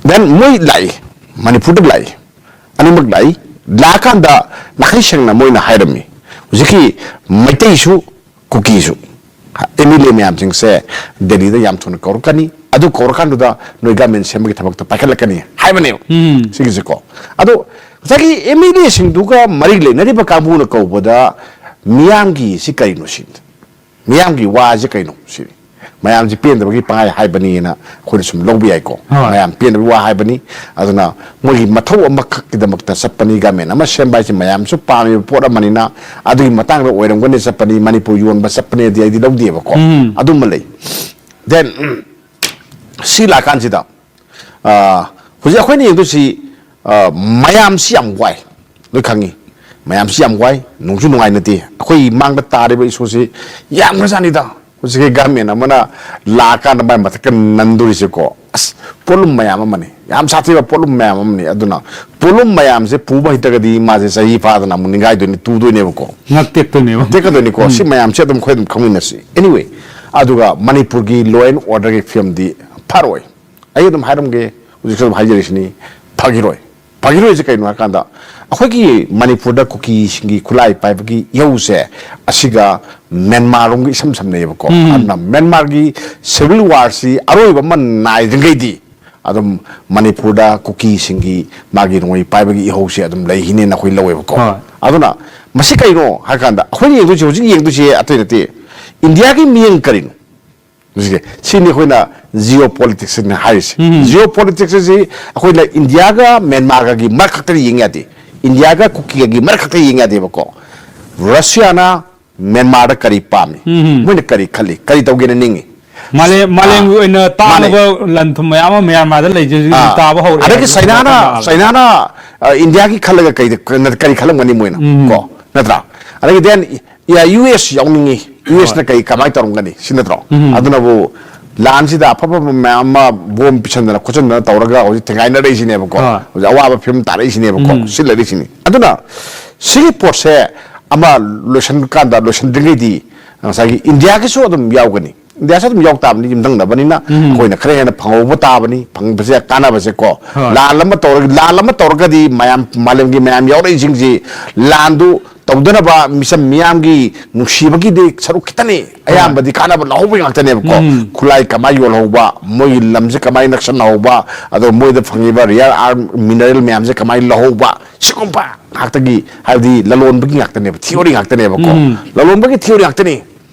ꯗꯦꯟ ꯃꯣꯏ ꯂꯥꯛꯏ, ꯃꯅꯤꯄꯨꯔꯗ ꯂꯥꯛꯏ, ꯑꯅꯤꯃꯛ ꯂꯥꯛꯏ꯫ ꯂꯥꯛꯑꯀꯥꯟꯗ ꯅꯥꯈꯩ ꯁꯦꯡꯅ ꯃꯣꯏꯅ ꯍꯥꯏꯔꯝꯃꯤ, ꯍꯧꯖꯤꯛꯀꯤ ꯃꯩꯇꯩꯁꯨ ꯀꯨꯀꯤꯁꯨ ꯑꯦꯝ ꯑꯦꯜ ꯑꯦ ꯃꯌꯥꯝꯁꯤꯡꯁꯦ ꯗꯦꯜꯂꯤꯗ ꯌꯥꯝ ꯊꯨꯅ ꯀꯧꯔꯛꯀꯅꯤ, ꯑꯗꯨ ꯀꯧꯔꯀꯥꯟꯗꯨꯗ ꯅꯣꯏ ꯒꯃꯦꯟ ꯁꯦꯝꯕꯒꯤ ꯊꯕꯛꯇ ꯄꯥꯏꯈꯠꯂꯛꯀꯅꯤ ꯍꯥꯏꯕꯅꯦꯕ꯫ ꯁꯤꯒꯤꯁꯦꯀꯣ꯫ ꯑꯗꯣ ꯉꯁꯥꯏꯒꯤ ꯑꯦꯝ ꯑꯦꯜ ꯑꯦꯁꯤꯡꯗꯨꯒ ꯃꯔꯤ ꯂꯩꯅꯔꯤꯕ ꯀꯥꯡꯕꯨꯅ ꯀꯧꯕꯗ ꯃꯤꯌꯥꯝꯒꯤ ꯁꯤ ꯀꯔꯤꯅꯣ ꯁꯤꯅꯤ꯫ ꯃꯤꯌꯥꯝꯒꯤ ꯋꯥꯁꯦ ꯀꯩꯅꯣ ꯁꯤꯅꯤ꯫ ꯃꯌꯥꯝꯁꯦ ꯄꯦꯟꯗꯕꯒꯤ ꯄꯪꯍꯥꯏ ꯍꯥꯏꯕꯅꯤꯅ ꯑꯩꯈꯣꯏꯅ ꯁꯨꯝ ꯂꯧꯕ ꯌꯥꯏꯀꯣ꯫ ꯍꯣꯏ꯫ ꯃꯌꯥꯝ ꯄꯦꯟꯗꯕꯒꯤ ꯋꯥ ꯍꯥꯏꯕꯅꯤ꯫ ꯑꯗꯨꯅ ꯃꯣꯏꯒꯤ ꯃꯊꯧ ꯑꯃꯈꯛꯀꯤꯗꯃꯛꯇ ꯆꯠꯄꯅꯤ꯫ ꯒꯃꯦꯟ ꯑꯃ ꯁꯦꯝꯕ ꯍꯥꯏꯁꯦ ꯃꯌꯥꯝꯁꯨ ꯄꯥꯝꯃꯤꯕ ꯄꯣꯠ ꯑꯃꯅꯤꯅ ꯑꯗꯨꯒꯤ ꯃꯇꯥꯡꯗ ꯑꯣꯏꯔꯝꯒꯅꯤ ꯆꯠꯄꯅꯤ꯫ ꯃꯅꯤꯄꯨꯔ ꯌꯣꯟꯕ ꯆꯠꯄꯅꯦꯗꯤ ꯑꯩꯗꯤ ꯂꯧꯗꯦꯕꯀꯣ꯫ ꯑꯗꯨꯃ ꯂꯩ꯫ ꯗꯦꯟ ꯁꯤ ꯂꯥꯛꯀꯥꯟꯁꯤꯗ ꯑ, ꯍꯧꯖꯤꯛ ꯑꯩꯈꯣꯏꯅ ꯌꯦꯡꯗꯣꯏꯁꯤ, ꯑ, ꯃꯌꯥꯝꯁꯤ ꯌꯥꯝ ꯋꯥꯏ, ꯂꯣꯏ ꯈꯪꯉꯤ꯫ ꯃꯌꯥꯝꯁꯤ ꯌꯥꯝ ꯋꯥꯏ, ꯅꯨꯡꯁꯨ ꯅꯨꯡꯉꯥꯏꯅꯗꯦ꯫ ꯑꯩꯈꯣꯏ ꯃꯥꯡꯗ ꯇꯥꯔꯤꯕ ꯏꯁꯨꯁꯤ ꯌꯥꯝꯈ꯭ꯔꯖꯥꯠꯅꯤꯗ꯫ ꯍꯧꯖꯤꯛꯀꯤ ꯒꯃꯦꯟ ꯑꯃꯅ ꯂꯥꯛꯑꯀꯥꯟꯗ ꯃꯥꯏ ꯃꯊꯛꯇ ꯅꯟꯗꯣꯔꯤꯁꯦꯀꯣ, ꯑꯁ, ꯄꯣꯠꯂꯨꯝ ꯃꯌꯥꯝ ꯑꯃꯅꯤ, ꯌꯥꯝ ꯁꯥꯊꯤꯕ ꯄꯣꯠꯂꯨꯝ ꯃꯌꯥꯝ ꯑꯃꯅꯤ꯫ ꯑꯗꯨꯅ ꯄꯣꯠꯂꯨꯝ ꯃꯌꯥꯝꯁꯦ ꯄꯨꯕ ꯍꯩꯇ꯭ꯔꯒꯗꯤ ꯃꯥꯁꯦ ꯆꯍꯤ ꯐꯥꯗꯅ ꯑꯃꯨꯛ ꯅꯤꯡꯒꯥꯏꯗꯣꯏꯅꯤ, ꯇꯨꯗꯣꯏꯅꯦꯕꯀꯣ꯫ ꯉꯛ ꯇꯦꯛꯇꯣꯏꯅꯦꯕ꯫ ꯇꯦꯛꯀꯗꯣꯏꯅꯤꯀꯣ꯫ ꯁꯤ ꯃꯌꯥꯝꯁꯦ ꯑꯗꯨꯝ ꯑꯩꯈꯣꯏ ꯑꯗꯨꯝ ꯈꯪꯃꯤꯟꯅꯁꯤ꯫ Anyway, ꯑꯗꯨꯒ ꯃꯅꯤꯄꯨꯔꯒꯤ law and orderꯒꯤ ꯐꯤꯕꯝꯗꯤ ꯐꯔꯣꯏ꯫ ꯑꯩ ꯑꯗꯨꯝ ꯍꯥꯏꯔꯝꯒꯦ, ꯍꯧꯖꯤꯛꯁꯨ ꯑꯗꯨꯝ ꯍꯥꯏꯖꯔꯤꯁꯤꯅꯤ, ꯐꯈꯤꯔꯣꯏ꯫ ꯐꯈꯤꯔꯣꯏꯁꯦ ꯀꯩꯅꯣ ꯍꯥꯏ ꯀꯥꯟꯗ, ꯑꯩꯈꯣꯏꯒꯤ ꯃꯅꯤꯄꯨꯔꯗ ꯀꯨꯀꯤꯁꯤꯡꯒꯤ ꯈꯨꯠꯂꯥꯏ ꯄꯥꯏꯕꯒꯤ ꯏꯍꯧꯁꯦ ꯑꯁꯤꯒ ꯃ꯭ꯌꯥꯟꯃꯥꯔ ꯂꯣꯝꯒ ꯏꯁꯝ ꯁꯝꯅꯩꯌꯦꯕꯀꯣ꯫ ꯎꯝ꯫ ꯑꯗꯨꯅ ꯃ꯭ꯌꯥꯟꯃꯥꯔꯒꯤ civil war ꯁꯤ ꯑꯔꯣꯏꯕ ꯑꯃ ꯅꯥꯏꯗ꯭ꯔꯤꯉꯩꯗꯤ ꯑꯗꯨꯝ ꯃꯅꯤꯄꯨꯔꯗ ꯀꯨꯀꯤꯁꯤꯡꯒꯤ ꯃꯥꯒꯤ ꯅꯣꯡꯃꯩ ꯄꯥꯏꯕꯒꯤ ꯏꯍꯧꯁꯦ ꯑꯗꯨꯝ ꯂꯩꯈꯤꯅꯦꯅ ꯑꯩꯈꯣꯏ ꯂꯧꯋꯦꯕꯀꯣ꯫ ꯍꯣꯏ꯫ ꯑꯗꯨꯅ ꯃꯁꯤ ꯀꯩꯅꯣ ꯍꯥꯏ ꯀꯥꯟꯗ, ꯑꯩꯈꯣꯏꯅ ꯌꯦꯡꯗꯣꯏꯁꯦ, ꯍꯧꯖꯤꯛ ꯌꯦꯡꯗꯣꯏꯁꯦ ꯑꯇꯩ ꯅꯠꯇꯦ, ꯏꯟꯗꯤꯌꯥꯒꯤ ꯃꯤꯠꯌꯦꯡ ꯀꯔꯤꯅꯣ? ꯍꯧꯖꯤꯛꯁꯦ ꯁꯤꯅꯤ ꯑꯩꯈꯣꯏꯅ geopolitics ꯍꯥꯏꯅ ꯍꯥꯏꯔꯤꯁꯦ꯫ ꯎꯝ꯫ Geopolitics ꯑꯁꯤ ꯑꯩꯈꯣꯏꯅ ꯏꯟꯗꯤꯌꯥꯒ ꯃ꯭ꯌꯥꯟꯃꯥꯔꯒꯒꯤ ꯃꯔꯛ ꯈꯛꯇꯗ ꯌꯦꯡ ꯌꯥꯗꯦ, ꯏꯟꯗꯤꯌꯥꯒ ꯀꯨꯀꯤꯒꯒꯤ ꯃꯔꯛ ꯈꯛꯇ ꯌꯦꯡ ꯌꯥꯗꯦꯕꯀꯣ꯫ ꯔꯁꯤꯌꯥꯅ ꯃ꯭ꯌꯥꯟꯃꯥꯔꯗ ꯀꯔꯤ ꯄꯥꯝꯃꯤ? ꯎꯝ꯫ ꯃꯣꯏꯅ ꯀꯔꯤ ꯈꯜꯂꯤ? ꯀꯔꯤ ꯇꯧꯒꯦꯅ ꯅꯤꯡꯉꯤ? ꯃꯥꯂꯦꯝ, ꯑꯥ, ꯃꯥꯂꯦꯝꯒꯤ ꯑꯣꯏꯅ ꯃꯥꯅꯦ꯫ ꯇꯥꯡꯉꯕ ꯂꯟ ꯊꯨꯝ ꯃꯌꯥꯝ ꯑꯃ ꯃ꯭ꯌꯥꯟꯃꯥꯔꯗ ꯂꯩꯖꯩ, ꯑꯥ꯫ ꯇꯥꯕ ꯍꯧꯔꯛꯑꯦ ꯑꯗꯒꯤ ꯍꯥꯏꯕ ꯆꯩꯅꯥꯅ, ꯃꯇꯥꯡ ꯂꯥꯛꯑꯦ꯫ ꯆꯩꯅꯥꯅ, ꯑ, ꯏꯟꯗꯤꯌꯥꯒꯤ ꯈꯜꯂꯒ ꯀꯩꯗ, ꯀꯔꯤ ꯈꯜꯂꯝꯒꯅꯤ ꯃꯣꯏꯅ? ꯎꯝ꯫ ꯀꯣ? ꯅꯠꯇ꯭ꯔꯥ? ꯑꯗꯒꯤ then, ꯌꯥ, ꯌꯨ ꯑꯦꯁ ꯌꯥꯎꯅꯤꯡꯉꯤ꯫ ꯌꯨ ꯑꯦꯁꯅ ꯍꯣꯏ꯫ ꯀꯩ, ꯀꯃꯥꯏꯅ ꯇꯧꯔꯝꯒꯅꯤ? ꯁꯤ ꯅꯠꯇ꯭ꯔꯣ? ꯎꯝ꯫ ꯑꯗꯨꯅꯕꯨ ꯂꯥꯟꯁꯤꯗ ꯑꯐ ꯑꯐꯕ ꯃꯌꯥꯝ ꯑꯃ ꯕꯣꯝ ꯄꯤꯁꯟꯗꯅ ꯈꯣꯠꯆꯟꯗꯅ ꯇꯧꯔꯒ ꯍꯧꯖꯤꯛ ꯊꯦꯡꯒꯥꯏꯅꯔꯛꯏꯁꯤꯅꯦꯕꯀꯣ꯫ ꯍꯣꯏ꯫ ꯍꯧꯖꯤꯛ ꯑꯋꯥꯕ ꯐꯤꯕꯝ ꯇꯥꯔꯛꯏꯁꯤꯅꯦꯕꯀꯣ꯫ ꯎꯝ꯫ ꯁꯤ ꯂꯩꯔꯛꯏꯁꯤꯅꯤ꯫ ꯑꯗꯨꯅ ꯁꯤꯒꯤ ꯄꯣꯠꯁꯦ ꯑꯃ ꯂꯣꯏꯁꯤꯟꯀꯥꯟꯗ, ꯂꯣꯏꯁꯤꯟꯗ꯭ꯔꯤꯉꯩꯗꯤ ꯉꯁꯥꯏꯒꯤ ꯏꯟꯗꯤꯌꯥꯒꯤꯁꯨ ꯑꯗꯨꯝ ꯌꯥꯎꯒꯅꯤ꯫ ꯏꯟꯗꯤꯌꯥꯁꯨ ꯑꯗꯨꯝ ꯌꯥꯎ ꯇꯥꯕꯅꯤ, ꯌꯨꯝꯊꯪꯅꯕꯅꯤꯅ꯫ ꯎꯝ꯫ ꯑꯩꯈꯣꯏꯅ ꯈꯔ ꯍꯦꯟꯅ ꯐꯪꯍꯧꯕ ꯇꯥꯕꯅꯤ, ꯐꯪꯕꯁꯦ ꯀꯥꯟꯅꯕꯁꯦꯀꯣ꯫ ꯍꯣꯏ꯫ ꯂꯥꯟ ꯑꯃ ꯇꯧꯔꯒ, ꯂꯥꯟ ꯑꯃ ꯇꯧꯔꯒꯗꯤ ꯃꯌꯥꯝ, ꯃꯥꯂꯦꯝꯒꯤ ꯃꯌꯥꯝ ꯌꯥꯎꯔꯛꯏꯁꯤꯡꯁꯤ ꯂꯥꯟꯗꯨ ꯇꯧꯗꯅꯕ ꯃꯤꯆꯝ ꯃꯤꯌꯥꯝꯒꯤ ꯅꯨꯡꯁꯤꯕꯒꯤꯗꯤ ꯁꯔꯨꯛ ꯈꯤꯇꯅꯤ꯫ ꯍꯣꯏ꯫ ꯑꯌꯥꯝꯕꯗꯤ ꯀꯥꯟꯅꯕ ꯂꯧꯍꯧꯕ ꯉꯥꯛꯇꯅꯦꯕꯀꯣ꯫ ꯎꯝ꯫ ꯈꯨꯠꯂꯥꯏ ꯀꯃꯥꯏꯅ ꯌꯣꯜꯍꯧꯕ, ꯃꯣꯏꯒꯤ ꯂꯝꯁꯦ ꯀꯃꯥꯏꯅ ꯅꯛꯁꯟꯍꯧꯕ, ꯑꯗꯣ ꯃꯣꯏꯗ ꯐꯪꯉꯤꯕ rare earth mineral ꯃꯌꯥꯝꯁꯦ ꯀꯃꯥꯏꯅ ꯂꯧꯍꯧꯕ, ꯁꯤꯒꯨꯝꯕ ꯉꯥꯛꯇꯒꯤ, ꯍꯥꯏꯕꯗꯤ ꯂꯂꯣꯟꯕꯒꯤ ꯉꯥꯛꯇꯅꯦꯕ, theory ꯉꯥꯛꯇꯅꯦꯕꯀꯣ꯫ ꯎꯝ꯫ ꯂꯂꯣꯟꯕꯒꯤ theory ꯉꯥꯛꯇꯅꯤ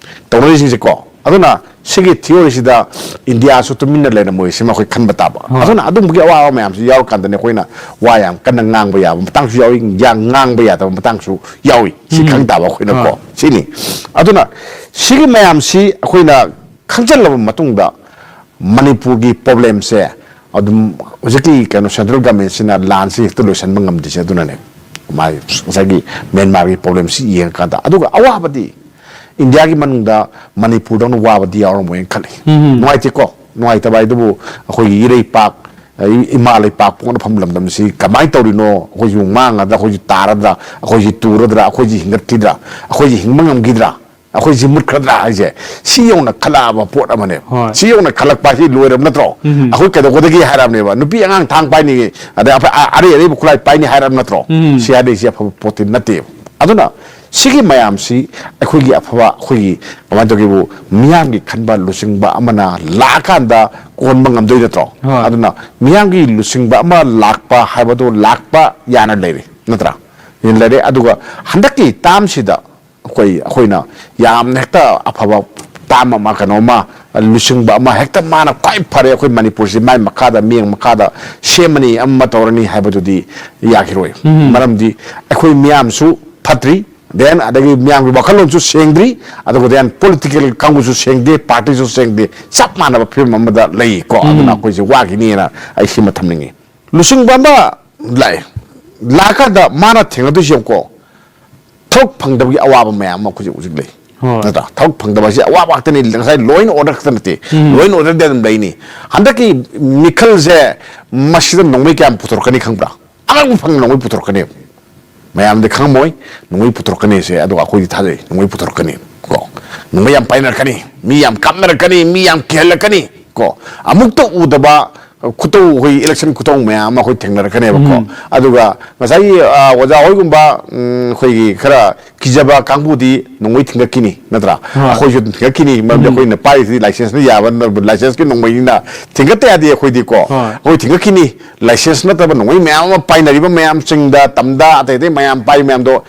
ꯇꯧꯅꯔꯤꯁꯤꯡꯁꯦꯀꯣ꯫ ꯑꯗꯨꯅ ꯁꯤꯒꯤ theoryꯁꯤꯗ ꯏꯟꯗꯤꯌꯥꯁꯨ ꯇꯨꯃꯤꯟꯅ ꯂꯩꯔꯝꯃꯣꯏ, ꯁꯤꯃ ꯑꯩꯈꯣꯏ ꯈꯟꯕ ꯇꯥꯕ꯫ ꯍꯣꯏ꯫ ꯑꯗꯨꯅ ꯑꯗꯨꯝꯕꯒꯤ ꯑꯋꯥꯕ ꯃꯌꯥꯝꯁꯤ ꯌꯥꯎꯔꯀꯥꯟꯗꯅꯦ ꯑꯩꯈꯣꯏꯅ ꯋꯥ ꯌꯥꯝ ꯀꯟꯅ ꯉꯥꯡꯕ ꯌꯥꯕ ꯃꯇꯥꯡꯁꯨ ꯌꯥꯎꯏ, ꯌꯥꯝ ꯉꯥꯡꯕ ꯌꯥꯗꯕ ꯃꯇꯥꯡꯁꯨ ꯌꯥꯎꯏ꯫ ꯁꯤ ꯎꯝ꯫ ꯈꯪ ꯇꯥꯕ ꯑꯩꯈꯣꯏꯅꯀꯣ꯫ ꯍꯣꯏ꯫ ꯁꯤꯅꯤ꯫ ꯑꯗꯨꯅ ꯁꯤꯒꯤ ꯃꯌꯥꯝꯁꯤ ꯑꯩꯈꯣꯏꯅ ꯈꯪꯖꯤꯜꯂꯕ ꯃꯇꯨꯡꯗ ꯃꯅꯤꯄꯨꯔꯒꯤ problemꯁꯦ ꯑꯗꯨꯝ ꯍꯧꯖꯤꯛꯀꯤ ꯀꯩꯅꯣ central governmentꯁꯤꯅ ꯂꯥꯟꯁꯤ ꯍꯦꯛꯇ ꯂꯣꯏꯁꯤꯟꯕ ꯉꯝꯗ꯭ꯔꯤꯁꯦ ꯑꯗꯨꯅꯅꯦ꯫ ꯃꯥꯒꯤ ꯉꯁꯥꯏꯒꯤ ꯃ꯭ꯌꯥꯟꯃꯥꯔꯒꯤ problemꯁꯤ ꯌꯦꯡꯉꯀꯥꯟꯗ꯫ ꯑꯗꯨꯒ ꯑꯋꯥꯕꯗꯤ ꯏꯟꯗꯤꯌꯥꯒꯤ ꯃꯅꯨꯡꯗ ꯃꯅꯤꯄꯨꯔꯗꯧꯅ ꯋꯥꯕꯗꯤ ꯌꯥꯎꯔꯝꯃꯣꯏꯅ ꯈꯜꯂꯤ꯫ ꯎꯝ꯫ ꯅꯨꯡꯉꯥꯏꯇꯦꯀꯣ꯫ ꯅꯨꯡꯉꯥꯏꯇꯕ ꯍꯥꯏꯗꯨꯕꯨ ꯑꯩꯈꯣꯏꯒꯤ ꯏꯔꯩꯄꯥꯛ, ꯑꯩ ꯏꯃꯥ ꯂꯩꯄꯥꯛ ꯄꯣꯛꯅꯐꯝ ꯂꯝꯗꯝꯁꯤ ꯀꯃꯥꯏꯅ ꯇꯧꯔꯤꯅꯣ? ꯑꯩꯈꯣꯏꯁꯤꯕꯨ ꯃꯥꯡꯒꯗ꯭ꯔꯥ? ꯑꯩꯈꯣꯏꯁꯤ ꯇꯥꯔꯗ꯭ꯔꯥ? ꯑꯩꯈꯣꯏꯁꯤ ꯇꯨꯔꯗ꯭ꯔꯥ? ꯑꯩꯈꯣꯏꯁꯤ ꯍꯤꯡꯒꯠꯈꯤꯗ꯭ꯔꯥ? ꯑꯩꯈꯣꯏꯁꯤ ꯍꯤꯡꯕ ꯉꯝꯈꯤꯗ꯭ꯔꯥ? ꯑꯩꯈꯣꯏꯁꯤ ꯃꯨꯠꯈ꯭ꯔꯗ꯭ꯔꯥ ꯍꯥꯏꯁꯦ, ꯁꯤ ꯌꯧꯅ ꯈꯜꯂꯛꯑꯕ ꯄꯣꯠ ꯑꯃꯅꯦꯕ꯫ ꯍꯣꯏ꯫ ꯁꯤ ꯌꯧꯅ ꯈꯜꯂꯛꯄ ꯍꯥꯏꯁꯤ ꯂꯣꯏꯔꯕ ꯅꯠꯇ꯭ꯔꯣ? ꯎꯝ꯫ ꯑꯩꯈꯣꯏ ꯀꯩꯗꯧꯒꯗꯒꯦ ꯍꯥꯏꯔꯕꯅꯦꯕ, ꯅꯨꯄꯤ ꯑꯉꯥꯡ ꯊꯥꯡ ꯄꯥꯏꯅꯤꯡꯉꯤ, ꯑꯗꯩ ꯑꯐ- ꯑ- ꯑꯔꯩ ꯑꯔꯩꯕ ꯈꯨꯠꯂꯥꯏ ꯄꯥꯏꯅꯤ ꯍꯥꯏꯔꯕ ꯅꯠꯇ꯭ꯔꯣ? ꯎꯝ꯫ ꯁꯤ ꯍꯥꯏꯔꯛꯏꯁꯤ ꯑꯐꯕ ꯄꯣꯠꯇꯤ ꯅꯠꯇꯦꯕ꯫ ꯑꯗꯨꯅ ꯁꯤꯒꯤ ꯃꯌꯥꯝꯁꯤ ꯑꯩꯈꯣꯏꯒꯤ ꯑꯐꯕ, ꯑꯩꯈꯣꯏꯒꯤ ꯀꯃꯥꯏꯅ ꯇꯧꯒꯦꯕꯨ, ꯃꯤꯌꯥꯝꯒꯤ ꯈꯟꯕ ꯂꯨꯆꯤꯡꯕ ꯑꯃꯅ ꯂꯥꯛꯑꯀꯥꯟꯗ ꯀꯣꯟꯕ ꯉꯝꯗꯣꯏ ꯅꯠꯇ꯭ꯔꯣ? ꯍꯣꯏ꯫ ꯑꯗꯨꯅ ꯃꯤꯌꯥꯝꯒꯤ ꯂꯨꯆꯤꯡꯕ ꯑꯃ ꯂꯥꯛꯄ ꯍꯥꯏꯕꯗꯣ ꯂꯥꯛꯄ ꯌꯥꯅ ꯂꯩꯔꯦ, ꯅꯠꯇ꯭ꯔꯥ? ꯂꯩꯔꯦ꯫ ꯑꯗꯨꯒ ꯍꯟꯗꯛꯀꯤ ꯇꯥꯝꯁꯤꯗ ꯑꯩꯈꯣꯏ, ꯑꯩꯈꯣꯏꯅ ꯌꯥꯝꯅ ꯍꯦꯛꯇ ꯑꯐꯕ ꯇꯥꯝ ꯑꯃ, ꯀꯩꯅꯣ ꯑꯃ, ꯂꯨꯆꯤꯡꯕ ꯑꯃ ꯍꯦꯛꯇ ꯃꯥꯅ ꯈ꯭ꯋꯥꯏ ꯐꯔꯦ, ꯑꯩꯈꯣꯏ ꯃꯅꯤꯄꯨꯔꯁꯤ ꯃꯥꯏ ꯃꯈꯥꯗ, ꯃꯤꯌꯦꯡ ꯃꯈꯥꯗ ꯁꯦꯝꯃꯅꯤ, ꯑꯃ ꯇꯧꯔꯅꯤ ꯍꯥꯏꯕꯗꯨꯗꯤ ꯌꯥꯈꯤꯔꯣꯏ꯫ ꯎꯝ꯫ ꯃꯔꯝꯗꯤ ꯑꯩꯈꯣꯏ ꯃꯤꯌꯥꯝꯁꯨ ꯐꯠꯇ꯭ꯔꯤ, then ꯑꯗꯒꯤ ꯃꯤꯌꯥꯝꯒꯤ ꯋꯥꯈꯜꯂꯣꯟꯁꯨ ꯁꯦꯡꯗ꯭ꯔꯤ, ꯑꯗꯨꯒ then political ꯀꯥꯡꯕꯨꯁꯨ ꯁꯦꯡꯗꯦ, partyꯁꯨ ꯁꯦꯡꯗꯦ, ꯆꯞ ꯃꯥꯟꯅꯕ ꯐꯤꯕꯝ ꯑꯃꯗ ꯂꯩꯀꯣ꯫ ꯎꯝ꯫ ꯑꯗꯨꯅ ꯑꯩꯈꯣꯏꯁꯦ ꯋꯥꯈꯤꯅꯤꯅ ꯑꯩ ꯁꯤꯃ ꯊꯝꯅꯤꯡꯉꯤ꯫ ꯂꯨꯆꯤꯡꯕ ꯑꯃ ꯂꯥꯛꯑꯦ, ꯂꯥꯛꯑꯀꯥꯟꯗ ꯃꯥꯅ ꯊꯦꯡꯅꯗꯣꯏꯁꯦ ꯌꯦꯡꯉꯨꯀꯣ, ꯊꯕꯛ ꯐꯪꯗꯕꯒꯤ ꯑꯋꯥꯕ ꯃꯌꯥꯝ ꯑꯃ ꯍꯧꯖꯤꯛ ꯍꯧꯖꯤꯛ ꯂꯩ꯫ ꯍꯣꯏ꯫ ꯅꯠꯇ꯭ꯔꯥ? ꯊꯕꯛ ꯐꯪꯗꯕ ꯍꯥꯏꯁꯦ ꯑꯋꯥꯕ ꯉꯥꯛꯇꯅꯤ꯫ ꯉꯁꯥꯏ law and order ꯈꯛꯇ ꯅꯠꯇꯦ, ꯎꯝ꯫ law and order ꯗꯤ ꯑꯗꯨꯝ ꯂꯩꯅꯤ꯫ ꯍꯟꯗꯛꯀꯤ ꯃꯤꯈꯜꯁꯦ ꯃꯁꯤꯗ ꯅꯣꯡꯃꯩ ꯀꯌꯥꯝ ꯄꯨꯊꯣꯔꯛꯀꯅꯤ ꯈꯪꯕ꯭ꯔꯥ? ꯑꯉꯛꯄ ꯐꯪꯅ ꯅꯣꯡꯃꯩ ꯄꯨꯊꯣꯔꯛꯀꯅꯦꯕ꯫ ꯃꯌꯥꯝꯗꯤ ꯈꯪꯉꯝꯃꯣꯏ, ꯅꯣꯡꯃꯩ ꯄꯨꯊꯣꯔꯛꯀꯅꯤꯁꯦ, ꯑꯗꯨꯒ ꯑꯩꯈꯣꯏꯗꯤ ꯊꯥꯖꯩ ꯅꯣꯡꯃꯩ ꯄꯨꯊꯣꯔꯛꯀꯅꯤ ꯀꯣ꯫ ꯅꯣꯡꯃꯩ ꯌꯥꯝ ꯄꯥꯏꯅꯔꯛꯀꯅꯤ, ꯃꯤ ꯌꯥꯝ ꯀꯥꯞꯅꯔꯛꯀꯅꯤ, ꯃꯤ ꯌꯥꯝ ꯀꯤꯍꯜꯂꯛꯀꯅꯤ ꯀꯣ꯫ ꯑꯃꯨꯛꯇ ꯎꯗꯕ ꯈꯨꯇꯧ, ꯑꯩꯈꯣꯏ election ꯈꯨꯇꯧ ꯃꯌꯥꯝ ꯑꯃ ꯑꯩꯈꯣꯏ ꯊꯦꯡꯅꯔꯛꯀꯅꯦꯕꯀꯣ꯫ ꯎꯝ꯫ ꯑꯗꯨꯒ ꯉꯁꯥꯏꯒꯤ, ꯑ, ꯑꯣꯖꯥ ꯍꯣꯏꯒꯨꯝꯕ, ꯎꯝ, ꯑꯩꯈꯣꯏꯒꯤ ꯈꯔ ꯀꯤꯖꯕ ꯀꯥꯡꯕꯨꯗꯤ ꯅꯣꯡꯃꯩ ꯊꯤꯡꯒꯠꯈꯤꯅꯤ, ꯅꯠꯇ꯭ꯔꯥ? ꯍꯣꯏ꯫ ꯑꯩꯈꯣꯏꯁꯨ ꯊꯤꯡꯒꯠꯈꯤꯅꯤ, ꯃꯔꯝꯗꯤ ꯎꯝ꯫ ꯑꯩꯈꯣꯏꯅ ꯄꯥꯏꯔꯤꯁꯤꯗꯤ license ꯅ ꯌꯥꯕ, license ꯀꯤ ꯅꯣꯡꯃꯩꯅꯤꯅ ꯊꯤꯡꯒꯠꯇ ꯌꯥꯗꯦ ꯑꯩꯈꯣꯏꯗꯤꯀꯣ꯫ ꯍꯣꯏ꯫ ꯑꯩꯈꯣꯏ ꯊꯤꯡꯒꯠꯈꯤꯅꯤ, license ꯅꯠꯇꯕ ꯅꯣꯡꯃꯩ ꯃꯌꯥꯝ ꯑꯃ ꯄꯥꯏꯅꯔꯤꯕ ꯃꯌꯥꯝꯁꯤꯡꯗ, ꯇꯝꯗ, ꯑꯇꯩ ꯑꯇꯩ ꯃꯌꯥꯝ ꯄꯥꯏ ꯃꯌꯥꯝꯗꯣ,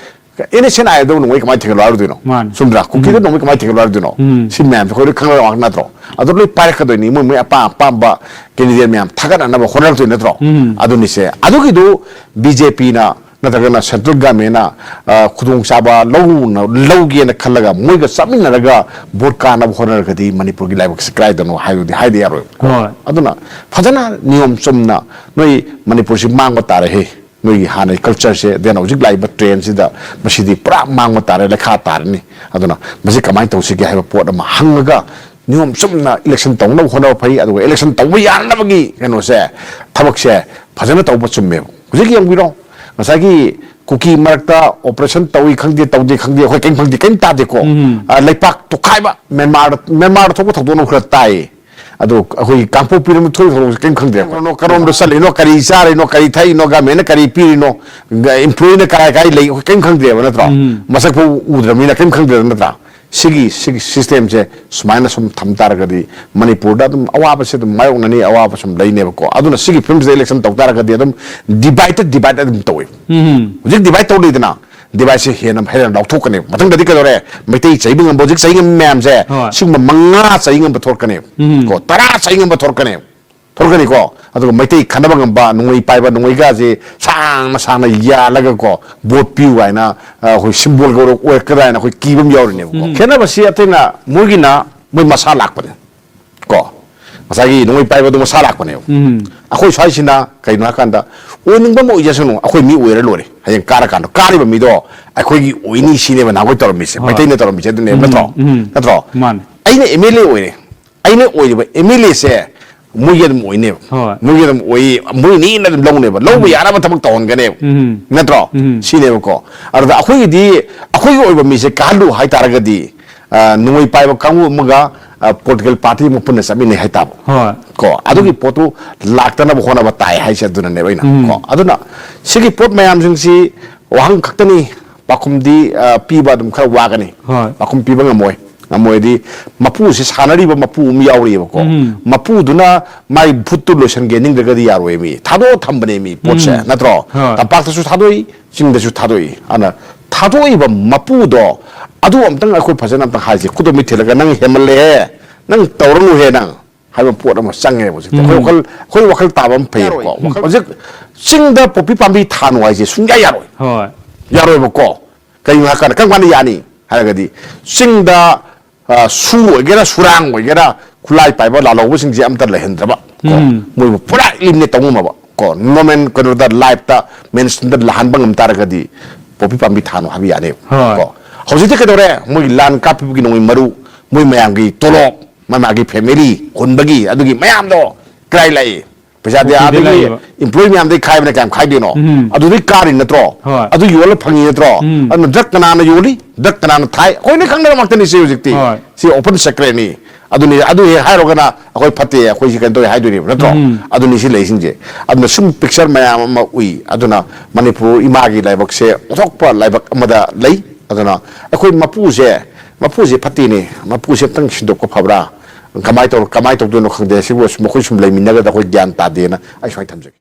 innocent ꯑꯥꯏꯗꯕꯨ ꯅꯣꯡꯃꯩ ꯀꯃꯥꯏꯅ ꯊꯤꯡꯒꯠꯂꯣ ꯍꯥꯏꯔꯨꯗꯣꯏꯅꯣ? ꯃꯥꯅꯤ꯫ ꯆꯨꯝꯗ꯭ꯔꯥ? ꯀꯨꯀꯤꯗ ꯎꯝ꯫ ꯅꯣꯡꯃꯩ ꯀꯃꯥꯏꯅ ꯊꯤꯡꯒꯠꯂꯣ ꯍꯥꯏꯔꯨꯗꯣꯏꯅꯣ? ꯎꯝ꯫ ꯁꯤ ꯃꯌꯥꯝꯁꯦ ꯑꯩꯈꯣꯏ ꯂꯣꯏ ꯈꯪꯅꯕ ꯉꯥꯛ ꯅꯠꯇ꯭ꯔꯣ? ꯑꯗꯨ ꯂꯣꯏ ꯄꯥꯏꯔꯛꯀꯗꯣꯏꯅꯤ, ꯃꯣꯏ ꯃꯣꯏ ꯑꯄꯥꯝ ꯑꯄꯥꯝꯕ candidate ꯃꯌꯥꯝ ꯊꯥꯒꯠꯅꯅꯕ ꯍꯣꯠꯅꯔꯛꯇꯣꯏ ꯅꯠꯇ꯭ꯔꯣ? ꯎꯝ꯫ ꯑꯗꯨꯅꯤꯁꯦ꯫ ꯑꯗꯨꯒꯤꯗꯨ BJP ꯅ ꯅꯠꯇ꯭ꯔꯒꯅ central government ꯅ, ꯑ, ꯈꯨꯗꯣꯡꯆꯥꯕ ꯂꯧꯅ-, ꯂꯧꯒꯦꯅ ꯈꯜꯂꯒ ꯃꯣꯏꯒ ꯆꯠꯃꯤꯟꯅꯔꯒ vote ꯀꯥꯅꯕ ꯍꯣꯠꯅꯔꯒꯗꯤ ꯃꯅꯤꯄꯨꯔꯒꯤ ꯂꯥꯏꯕꯛꯁꯤ ꯀꯗꯥꯏꯗꯅꯣ ꯍꯥꯏꯕꯗꯨꯗꯤ ꯍꯥꯏꯗ ꯌꯥꯔꯣꯏ꯫ ꯍꯣꯏ꯫ ꯑꯗꯨꯅ ꯐꯖꯅ ꯅꯤꯌꯣꯝ ꯆꯨꯝꯅ ꯅꯣꯏ ꯃꯅꯤꯄꯨꯔꯁꯤ ꯃꯥꯡꯕ ꯇꯥꯔꯦꯍꯦ꯫ ꯅꯣꯏꯒꯤ ꯍꯥꯟꯅꯒꯤ culture ꯁꯦ, then ꯍꯧꯖꯤꯛ ꯂꯥꯛꯏꯕ trend ꯁꯤꯗ ꯃꯁꯤꯗꯤ ꯄꯨꯔꯥ ꯃꯥꯡꯕ ꯇꯥꯔꯦ, ꯂꯩꯈꯥ ꯇꯥꯔꯅꯤ꯫ ꯑꯗꯨꯅ ꯃꯁꯤ ꯀꯃꯥꯏꯅ ꯇꯧꯁꯤꯒꯦ ꯍꯥꯏꯕ ꯄꯣꯠ ꯑꯃ ꯍꯪꯉꯒ ꯅꯤꯌꯣꯝ ꯆꯨꯝꯅ election ꯇꯧꯅꯕ ꯍꯣꯠꯅꯕ ꯐꯩ꯫ ꯑꯗꯨꯒ election ꯇꯧꯕ ꯌꯥꯅꯅꯕꯒꯤ ꯀꯩꯅꯣꯁꯦ, ꯊꯕꯛꯁꯦ ꯐꯖꯅ ꯇꯧꯕ ꯆꯨꯝꯃꯦꯕ꯫ ꯍꯧꯖꯤꯛ ꯌꯦꯡꯕꯤꯔꯣ, ꯉꯁꯥꯏꯒꯤ ꯀꯨꯀꯤ ꯃꯔꯛꯇ operation ꯇꯧꯏ ꯈꯪꯗꯦ, ꯇꯧꯗꯦ ꯈꯪꯗꯦ, ꯑꯩꯈꯣꯏ ꯀꯔꯤꯝ ꯈꯪꯗꯦ, ꯀꯔꯤꯝ ꯇꯥꯗꯦꯀꯣ꯫ ꯎꯝ꯫ ꯑ, ꯂꯩꯄꯥꯛ ꯇꯣꯈꯥꯏꯕ, ꯃ꯭ꯌꯥꯟꯃꯥꯔꯗ, ꯃ꯭ꯌꯥꯟꯃꯥꯔꯗ ꯊꯣꯛꯄ ꯊꯧꯗꯣꯛꯅ ꯈꯔ ꯇꯥꯏ꯫ ꯑꯗꯣ ꯑꯩꯈꯣꯏ ꯀꯥꯡꯄꯣꯛꯄꯤꯔꯣꯝꯗ ꯊꯣꯛꯏ ꯊꯧꯗꯣꯛꯁꯦ ꯀꯔꯤꯝ ꯈꯪꯗꯦ꯫ ꯀꯔꯣꯝꯗ ꯆꯠꯂꯤꯅꯣ, ꯀꯔꯤ ꯆꯥꯔꯤꯅꯣ, ꯀꯔꯤ ꯊꯛꯏꯅꯣ, governmentꯅ ꯀꯔꯤ ꯄꯤꯔꯤꯅꯣ, employeeꯅ ꯀꯔꯥꯏ ꯀꯔꯥꯏ ꯂꯩ, ꯑꯩꯈꯣꯏ ꯀꯔꯤꯝ ꯈꯪꯗꯦꯕ, ꯅꯠꯇ꯭ꯔꯣ? ꯎꯝ꯫ ꯃꯁꯛ ꯐꯥꯎ ꯎꯗ꯭ꯔꯕꯅꯤꯅ ꯀꯔꯤꯝ ꯈꯪꯗꯦꯕ, ꯅꯠꯇ꯭ꯔꯥ? ꯁꯤꯒꯤ, ꯁꯤꯒꯤ systemꯁꯦ ꯁꯨꯃꯥꯏꯅ ꯁꯨꯝ ꯊꯝ ꯇꯥꯔꯒꯗꯤ ꯃꯅꯤꯄꯨꯔꯗ ꯑꯗꯨꯝ ꯑꯋꯥꯕꯁꯦ ꯑꯗꯨꯝ ꯃꯥꯌꯣꯛꯅꯅꯤ, ꯑꯋꯥꯕ ꯁꯨꯝ ꯂꯩꯅꯦꯕꯀꯣ꯫ ꯑꯗꯨꯅ ꯁꯤꯒꯤ ꯐꯤꯕꯝꯁꯤꯗ election ꯇꯧ ꯇꯥꯔꯒꯗꯤ ꯑꯗꯨꯝ divided, divide ꯑꯗꯨꯝ ꯇꯧꯋꯦ꯫ ꯎꯝ꯫ ꯍꯧꯖꯤꯛ divide ꯇꯧ ꯂꯩꯗꯅ, divideꯁꯦ ꯍꯦꯟꯅ, ꯍꯦꯟꯅ ꯂꯥꯎꯊꯣꯛꯀꯅꯦꯕ꯫ ꯃꯊꯪꯗꯗꯤ ꯀꯩꯗꯧꯔꯦ? ꯃꯩꯇꯩ ꯆꯩꯕ ꯉꯝꯕ, ꯍꯧꯖꯤꯛ ꯆꯩ ꯉꯝꯕ ꯃꯌꯥꯝꯁꯦ, ꯍꯣꯏ꯫ ꯁꯤꯒꯨꯝꯕ ꯃꯉꯥ ꯆꯩ ꯉꯝꯕ ꯊꯣꯛꯂꯛꯀꯅꯦꯕ꯫ ꯎꯝ꯫ ꯀꯣ, ꯇꯔꯥ ꯆꯩ ꯉꯝꯕ ꯊꯣꯛꯂꯛꯀꯅꯦꯕ꯫ ꯊꯣꯛꯂꯛꯀꯅꯤꯀꯣ꯫ ꯑꯗꯨꯒ ꯃꯩꯇꯩ ꯈꯠꯅꯕ ꯉꯝꯕ, ꯅꯣꯡꯃꯩ ꯄꯥꯏꯕ, ꯅꯣꯡꯃꯩꯒꯥꯁꯦ ꯁꯥꯡꯅ ꯁꯥꯡꯅ ꯌꯥꯜꯂꯒꯀꯣ, vote ꯄꯤꯌꯨ ꯍꯥꯏꯅ, ꯑ, ꯑꯩꯈꯣꯏ symbol ꯑꯣꯏꯔꯛꯀꯗ꯭ꯔꯥ ꯍꯥꯏꯅ ꯑꯩꯈꯣꯏ ꯀꯤꯕ ꯑꯃ ꯌꯥꯎꯔꯤꯅꯦꯕꯀꯣ꯫ ꯎꯝ꯫ ꯈꯦꯠꯅꯕꯁꯤ ꯑꯇꯩꯅ, ꯃꯣꯏꯒꯤꯅ ꯃꯣꯏ ꯃꯁꯥ ꯂꯥꯛꯄꯅꯦ꯫ ꯀꯣ, ꯉꯁꯥꯏꯒꯤ ꯅꯣꯡꯃꯩ ꯄꯥꯏꯕꯗꯣ ꯃꯁꯥ ꯂꯥꯛꯄꯅꯦꯕ꯫ ꯎꯝ꯫ ꯑꯩꯈꯣꯏ ꯁ꯭ꯋꯥꯏꯁꯤꯅ ꯀꯩꯅꯣ ꯍꯥꯏꯀꯥꯟꯗ, ꯑꯣꯏꯅꯤꯡꯕ ꯑꯃ ꯑꯣꯏꯖꯁꯅꯨ, ꯑꯩꯈꯣꯏ ꯃꯤ ꯑꯣꯏꯔ ꯂꯣꯏꯔꯦ, ꯍꯌꯦꯡ ꯀꯥꯔꯀꯥꯟꯗ꯫ ꯀꯥꯔꯤꯕ ꯃꯤꯗꯣ ꯑꯩꯈꯣꯏꯒꯤ ꯑꯣꯏꯅꯤ ꯁꯤꯅꯦꯕ ꯅꯍꯥꯟꯈꯣꯏ ꯇꯧꯔꯝꯃꯤꯁꯦ, ꯍꯣꯏ꯫ ꯃꯩꯇꯩꯅ ꯇꯧꯔꯝꯃꯤꯁꯦ ꯑꯗꯨꯅꯦꯕ, ꯎꯝ, ꯅꯠꯇ꯭ꯔꯣ? ꯎꯝ꯫ ꯅꯠꯇ꯭ꯔꯣ? ꯃꯥꯅꯦ꯫ ꯑꯩꯅ MLA ꯑꯣꯏꯔꯦ, ꯑꯩꯅ ꯑꯣꯏꯔꯤꯕ MLAꯁꯦ ꯃꯣꯏꯒꯤ ꯑꯗꯨꯝ ꯑꯣꯏꯅꯦꯕ꯫ ꯍꯣꯏ꯫ ꯃꯣꯏꯒꯤ ꯑꯗꯨꯝ ꯑꯣꯏ, ꯃꯣꯏꯅꯤꯅ ꯑꯗꯨꯝ ꯂꯧꯅꯦꯕ, ꯂꯧꯕ ꯎꯝ꯫ ꯌꯥꯅꯕ ꯊꯕꯛ ꯇꯧꯍꯟꯒꯅꯦꯕ꯫ ꯎꯝ꯫ ꯅꯠꯇ꯭ꯔꯣ? ꯎꯝ꯫ ꯁꯤꯅꯦꯕꯀꯣ꯫ ꯑꯗꯨꯗ ꯑꯩꯈꯣꯏꯒꯤꯗꯤ, ꯑꯩꯈꯣꯏꯒꯤ ꯑꯣꯏꯕ ꯃꯤꯁꯦ ꯀꯥꯍꯜꯂꯨ ꯍꯥꯏꯇꯥꯔꯒꯗꯤ, ꯑ, ꯅꯣꯡꯃꯩ ꯄꯥꯏꯕ ꯀꯥꯡꯕꯨ ꯑꯃꯒ, ꯑ, political party ꯑꯃ ꯄꯨꯟꯅ ꯆꯠꯃꯤꯟꯅꯩ ꯍꯥꯏꯇꯥꯕ꯫ ꯍꯣꯏ꯫ ꯀꯣ, ꯑꯗꯨꯒꯤ ꯎꯝ꯫ ꯄꯣꯠꯇꯨ ꯂꯥꯛꯇꯅꯕ ꯍꯣꯠꯅꯕ ꯇꯥꯏ ꯍꯥꯏꯁꯦ ꯑꯗꯨꯅꯅꯦꯕ ꯑꯩꯅ꯫ ꯎꯝ꯫ ꯀꯣ, ꯑꯗꯨꯅ ꯁꯤꯒꯤ ꯄꯣꯠ ꯃꯌꯥꯝꯁꯤꯡꯁꯤ ꯋꯥꯍꯪ ꯈꯛꯇꯅꯤ, ꯄꯥꯎꯈꯨꯝꯗꯤ, ꯑ, ꯄꯤꯕ ꯑꯗꯨꯝ ꯈꯔ ꯋꯥꯒꯅꯤ꯫ ꯍꯣꯏ꯫ ꯄꯥꯎꯈꯨꯝ ꯄꯤꯕ ꯉꯝꯃꯣꯏ꯫ ꯉꯝꯃꯣꯏꯗꯤ ꯃꯄꯨꯁꯤ ꯁꯥꯟꯅꯔꯤꯕ ꯃꯄꯨ ꯑꯃ ꯌꯥꯎꯔꯤꯑꯕꯀꯣ꯫ ꯎꯝ꯫ ꯃꯄꯨꯗꯨꯅ ꯃꯥꯏ ꯚꯨꯠꯇꯨ ꯂꯣꯏꯁꯟꯒꯦ ꯅꯤꯡꯗ꯭ꯔꯒꯗꯤ ꯌꯥꯔꯣꯏ ꯃꯤ꯫ ꯊꯥꯗꯣꯛꯑ ꯊꯝꯕꯅꯦ ꯃꯤ ꯄꯣꯠꯁꯦ, ꯎꯝ꯫ ꯅꯠꯇ꯭ꯔꯣ? ꯍꯣꯏ꯫ ꯇꯝꯄꯥꯛꯇꯁꯨ ꯊꯥꯗꯣꯛꯏ, ꯆꯤꯡꯗꯁꯨ ꯊꯥꯗꯣꯛꯏ꯫ ꯑꯗꯨꯅ ꯊꯥꯗꯣꯛꯏꯕ ꯃꯄꯨꯗꯣ, ꯑꯗꯨ ꯑꯝꯇꯪ ꯑꯩꯈꯣꯏ ꯐꯖꯅ ꯑꯝꯇꯪ ꯍꯥꯏꯁꯦ꯫ ꯈꯨꯗꯣꯝꯕꯤ ꯊꯤꯜꯂꯒ, "ꯅꯪ ꯍꯦꯟꯃꯜꯂꯦꯍꯦ, ꯅꯪ ꯇꯧꯔꯅꯨꯍꯦ ꯅꯪ" ꯍꯥꯏꯕ ꯄꯣꯠ ꯑꯃ ꯆꯪꯉꯦꯕ ꯍꯧꯖꯤꯛꯇꯤ꯫ ꯑꯩꯈꯣꯏ ꯎꯝ꯫ ꯋꯥꯈꯜ, ꯑꯩꯈꯣꯏ ꯋꯥꯈꯜ ꯇꯥꯕ ꯑꯃ ꯐꯩꯌꯦꯕꯀꯣ꯫ ꯌꯥꯔꯣꯏ꯫ ꯋꯥꯈꯜ, ꯍꯧꯖꯤꯛ ꯆꯤꯡꯗ ꯄꯣꯄꯤ ꯄꯥꯝꯕꯤ ꯊꯥꯅꯨ ꯍꯥꯏꯁꯦ ꯁꯨꯡꯌꯥ ꯌꯥꯔꯣꯏ꯫ ꯍꯣꯏ꯫ ꯌꯥꯔꯣꯏꯕꯀꯣ꯫ ꯀꯩꯒꯤꯅꯣ ꯍꯥꯏ ꯀꯥꯟꯗ, ꯀꯔꯝ ꯀꯥꯟꯗ ꯌꯥꯅꯤ ꯍꯥꯏꯔꯒꯗꯤ, ꯆꯤꯡꯗ, ꯑ, ꯁꯨ ꯑꯣꯏꯒꯦꯔꯥ, ꯁꯨꯔꯥꯡ ꯑꯣꯏꯒꯦꯔꯥ, ꯈꯨꯠꯂꯥꯏ ꯄꯥꯏꯕ ꯂꯥꯜꯍꯧꯕꯁꯤꯡꯁꯦ ꯑꯝꯇ ꯂꯩꯍꯟꯗ꯭ꯔꯕ ꯀꯣ꯫ ꯎꯝ꯫ ꯃꯣꯏꯕꯨ ꯄꯨꯔꯥ eliminate ꯇꯧ ꯉꯝꯃꯕ ꯀꯣ꯫ ꯅꯣꯔꯃꯦꯜ ꯀꯩꯅꯣꯗ, ꯂꯥꯏꯐꯇ, ꯃꯦꯟ ꯁ꯭ꯇ꯭ꯔꯤꯝꯗ ꯂꯥꯛꯍꯟꯕ ꯉꯝ ꯇꯥꯔꯒꯗꯤ ꯄꯣꯄꯤ ꯄꯥꯝꯕꯤ ꯊꯥꯅꯨ ꯍꯥꯏꯕ ꯌꯥꯅꯦꯕ꯫ ꯍꯣꯏ꯫ ꯀꯣ꯫ ꯍꯧꯖꯤꯛꯇꯤ ꯀꯩꯗꯧꯔꯦ? ꯃꯣꯏꯒꯤ ꯂꯥꯟ ꯀꯥꯞꯄꯤꯕꯒꯤ ꯅꯣꯡꯃꯩ ꯃꯔꯨ, ꯃꯣꯏ ꯃꯌꯥꯝꯒꯤ ꯇꯣꯂꯣꯞ, ꯃꯥ ꯃꯥꯒꯤ family ꯍꯨꯟꯕꯒꯤ ꯑꯗꯨꯒꯤ ꯃꯌꯥꯝꯗꯣ ꯀꯗꯥꯏ ꯂꯥꯛꯏ? ꯄꯩꯁꯥꯗꯤ ꯄꯨꯈ꯭ꯔꯤꯗ ꯑꯥꯗꯒꯤ ꯂꯩꯌꯦꯕ꯫ ꯏꯝꯄ꯭ꯂꯣꯌꯤ ꯃꯌꯥꯝꯗꯒꯤ ꯈꯥꯏꯕꯅ ꯀꯌꯥꯝ ꯈꯥꯏꯗꯣꯏꯅꯣ? ꯎꯝ꯫ ꯑꯗꯨꯗꯩ ꯀꯥꯔꯤ ꯅꯠꯇ꯭ꯔꯣ? ꯍꯣꯏ꯫ ꯑꯗꯨ ꯌꯣꯜꯂ ꯐꯪꯉꯤ ꯅꯠꯇ꯭ꯔꯣ? ꯎꯝ꯫ ꯑꯗꯨꯅ ꯗ꯭ꯔꯒ ꯀꯅꯥꯅ ꯌꯣꯜꯂꯤ, ꯗ꯭ꯔꯒ ꯀꯅꯥꯅ ꯊꯥꯏ, ꯑꯩꯈꯣꯏ ꯂꯣꯏ ꯈꯪꯅꯔꯕ ꯉꯥꯛꯇꯅꯤ ꯁꯤ ꯍꯧꯖꯤꯛꯇꯤ꯫ ꯍꯣꯏ꯫ ꯁꯤ ꯑꯣꯄꯟ ꯁꯦꯀ꯭ꯔꯦꯠꯅꯤ꯫ ꯑꯗꯨꯅꯤ, ꯑꯗꯨ ꯍꯦꯛ ꯍꯥꯏꯔꯨꯔꯒꯅ ꯑꯩꯈꯣꯏ ꯐꯠꯇꯦ, ꯑꯩꯈꯣꯏ ꯁꯤ ꯀꯩꯅꯣ ꯇꯧꯋꯦ ꯍꯥꯏꯗꯣꯏꯅꯦꯕ, ꯅꯠꯇ꯭ꯔꯣ? ꯎꯝ꯫ ꯑꯗꯨꯅꯤ ꯁꯤ ꯂꯩꯁꯤꯡꯁꯦ꯫ ꯑꯗꯨꯅ ꯁꯨꯝ ꯄꯤꯛꯆꯔ ꯃꯌꯥꯝ ꯑꯃ ꯎꯏ꯫ ꯑꯗꯨꯅ ꯃꯅꯤꯄꯨꯔ ꯏꯃꯥꯒꯤ ꯂꯥꯏꯕꯛꯁꯦ ꯑꯣꯟꯊꯣꯛꯄ ꯂꯥꯏꯕꯛ ꯑꯃꯗ ꯂꯩ꯫ ꯑꯗꯨꯅ ꯑꯩꯈꯣꯏ ꯃꯄꯨꯁꯦ, ꯃꯄꯨꯁꯦ ꯐꯠꯇꯦꯅꯦ, ꯃꯄꯨꯁꯦ ꯑꯝꯇꯪ ꯁꯤꯟꯗꯣꯛꯄ ꯐꯕ꯭ꯔꯥ? ꯀꯃꯥꯏꯅ ꯇꯧꯔ-, ꯀꯃꯥꯏꯅ ꯇꯧꯗꯣꯏꯅꯣ ꯈꯪꯗꯦ꯫ ꯁꯤꯕꯨ ꯁꯨꯝ ꯑꯩꯈꯣꯏ ꯁꯨꯝ ꯂꯩꯃꯤꯟꯅꯒꯗ ꯑꯩꯈꯣꯏ ꯒ꯭ꯌꯥꯟ ꯇꯥꯗꯦꯅ ꯑꯩ ꯁꯨꯃꯥꯏꯅ ꯊꯝꯖꯒꯦ꯫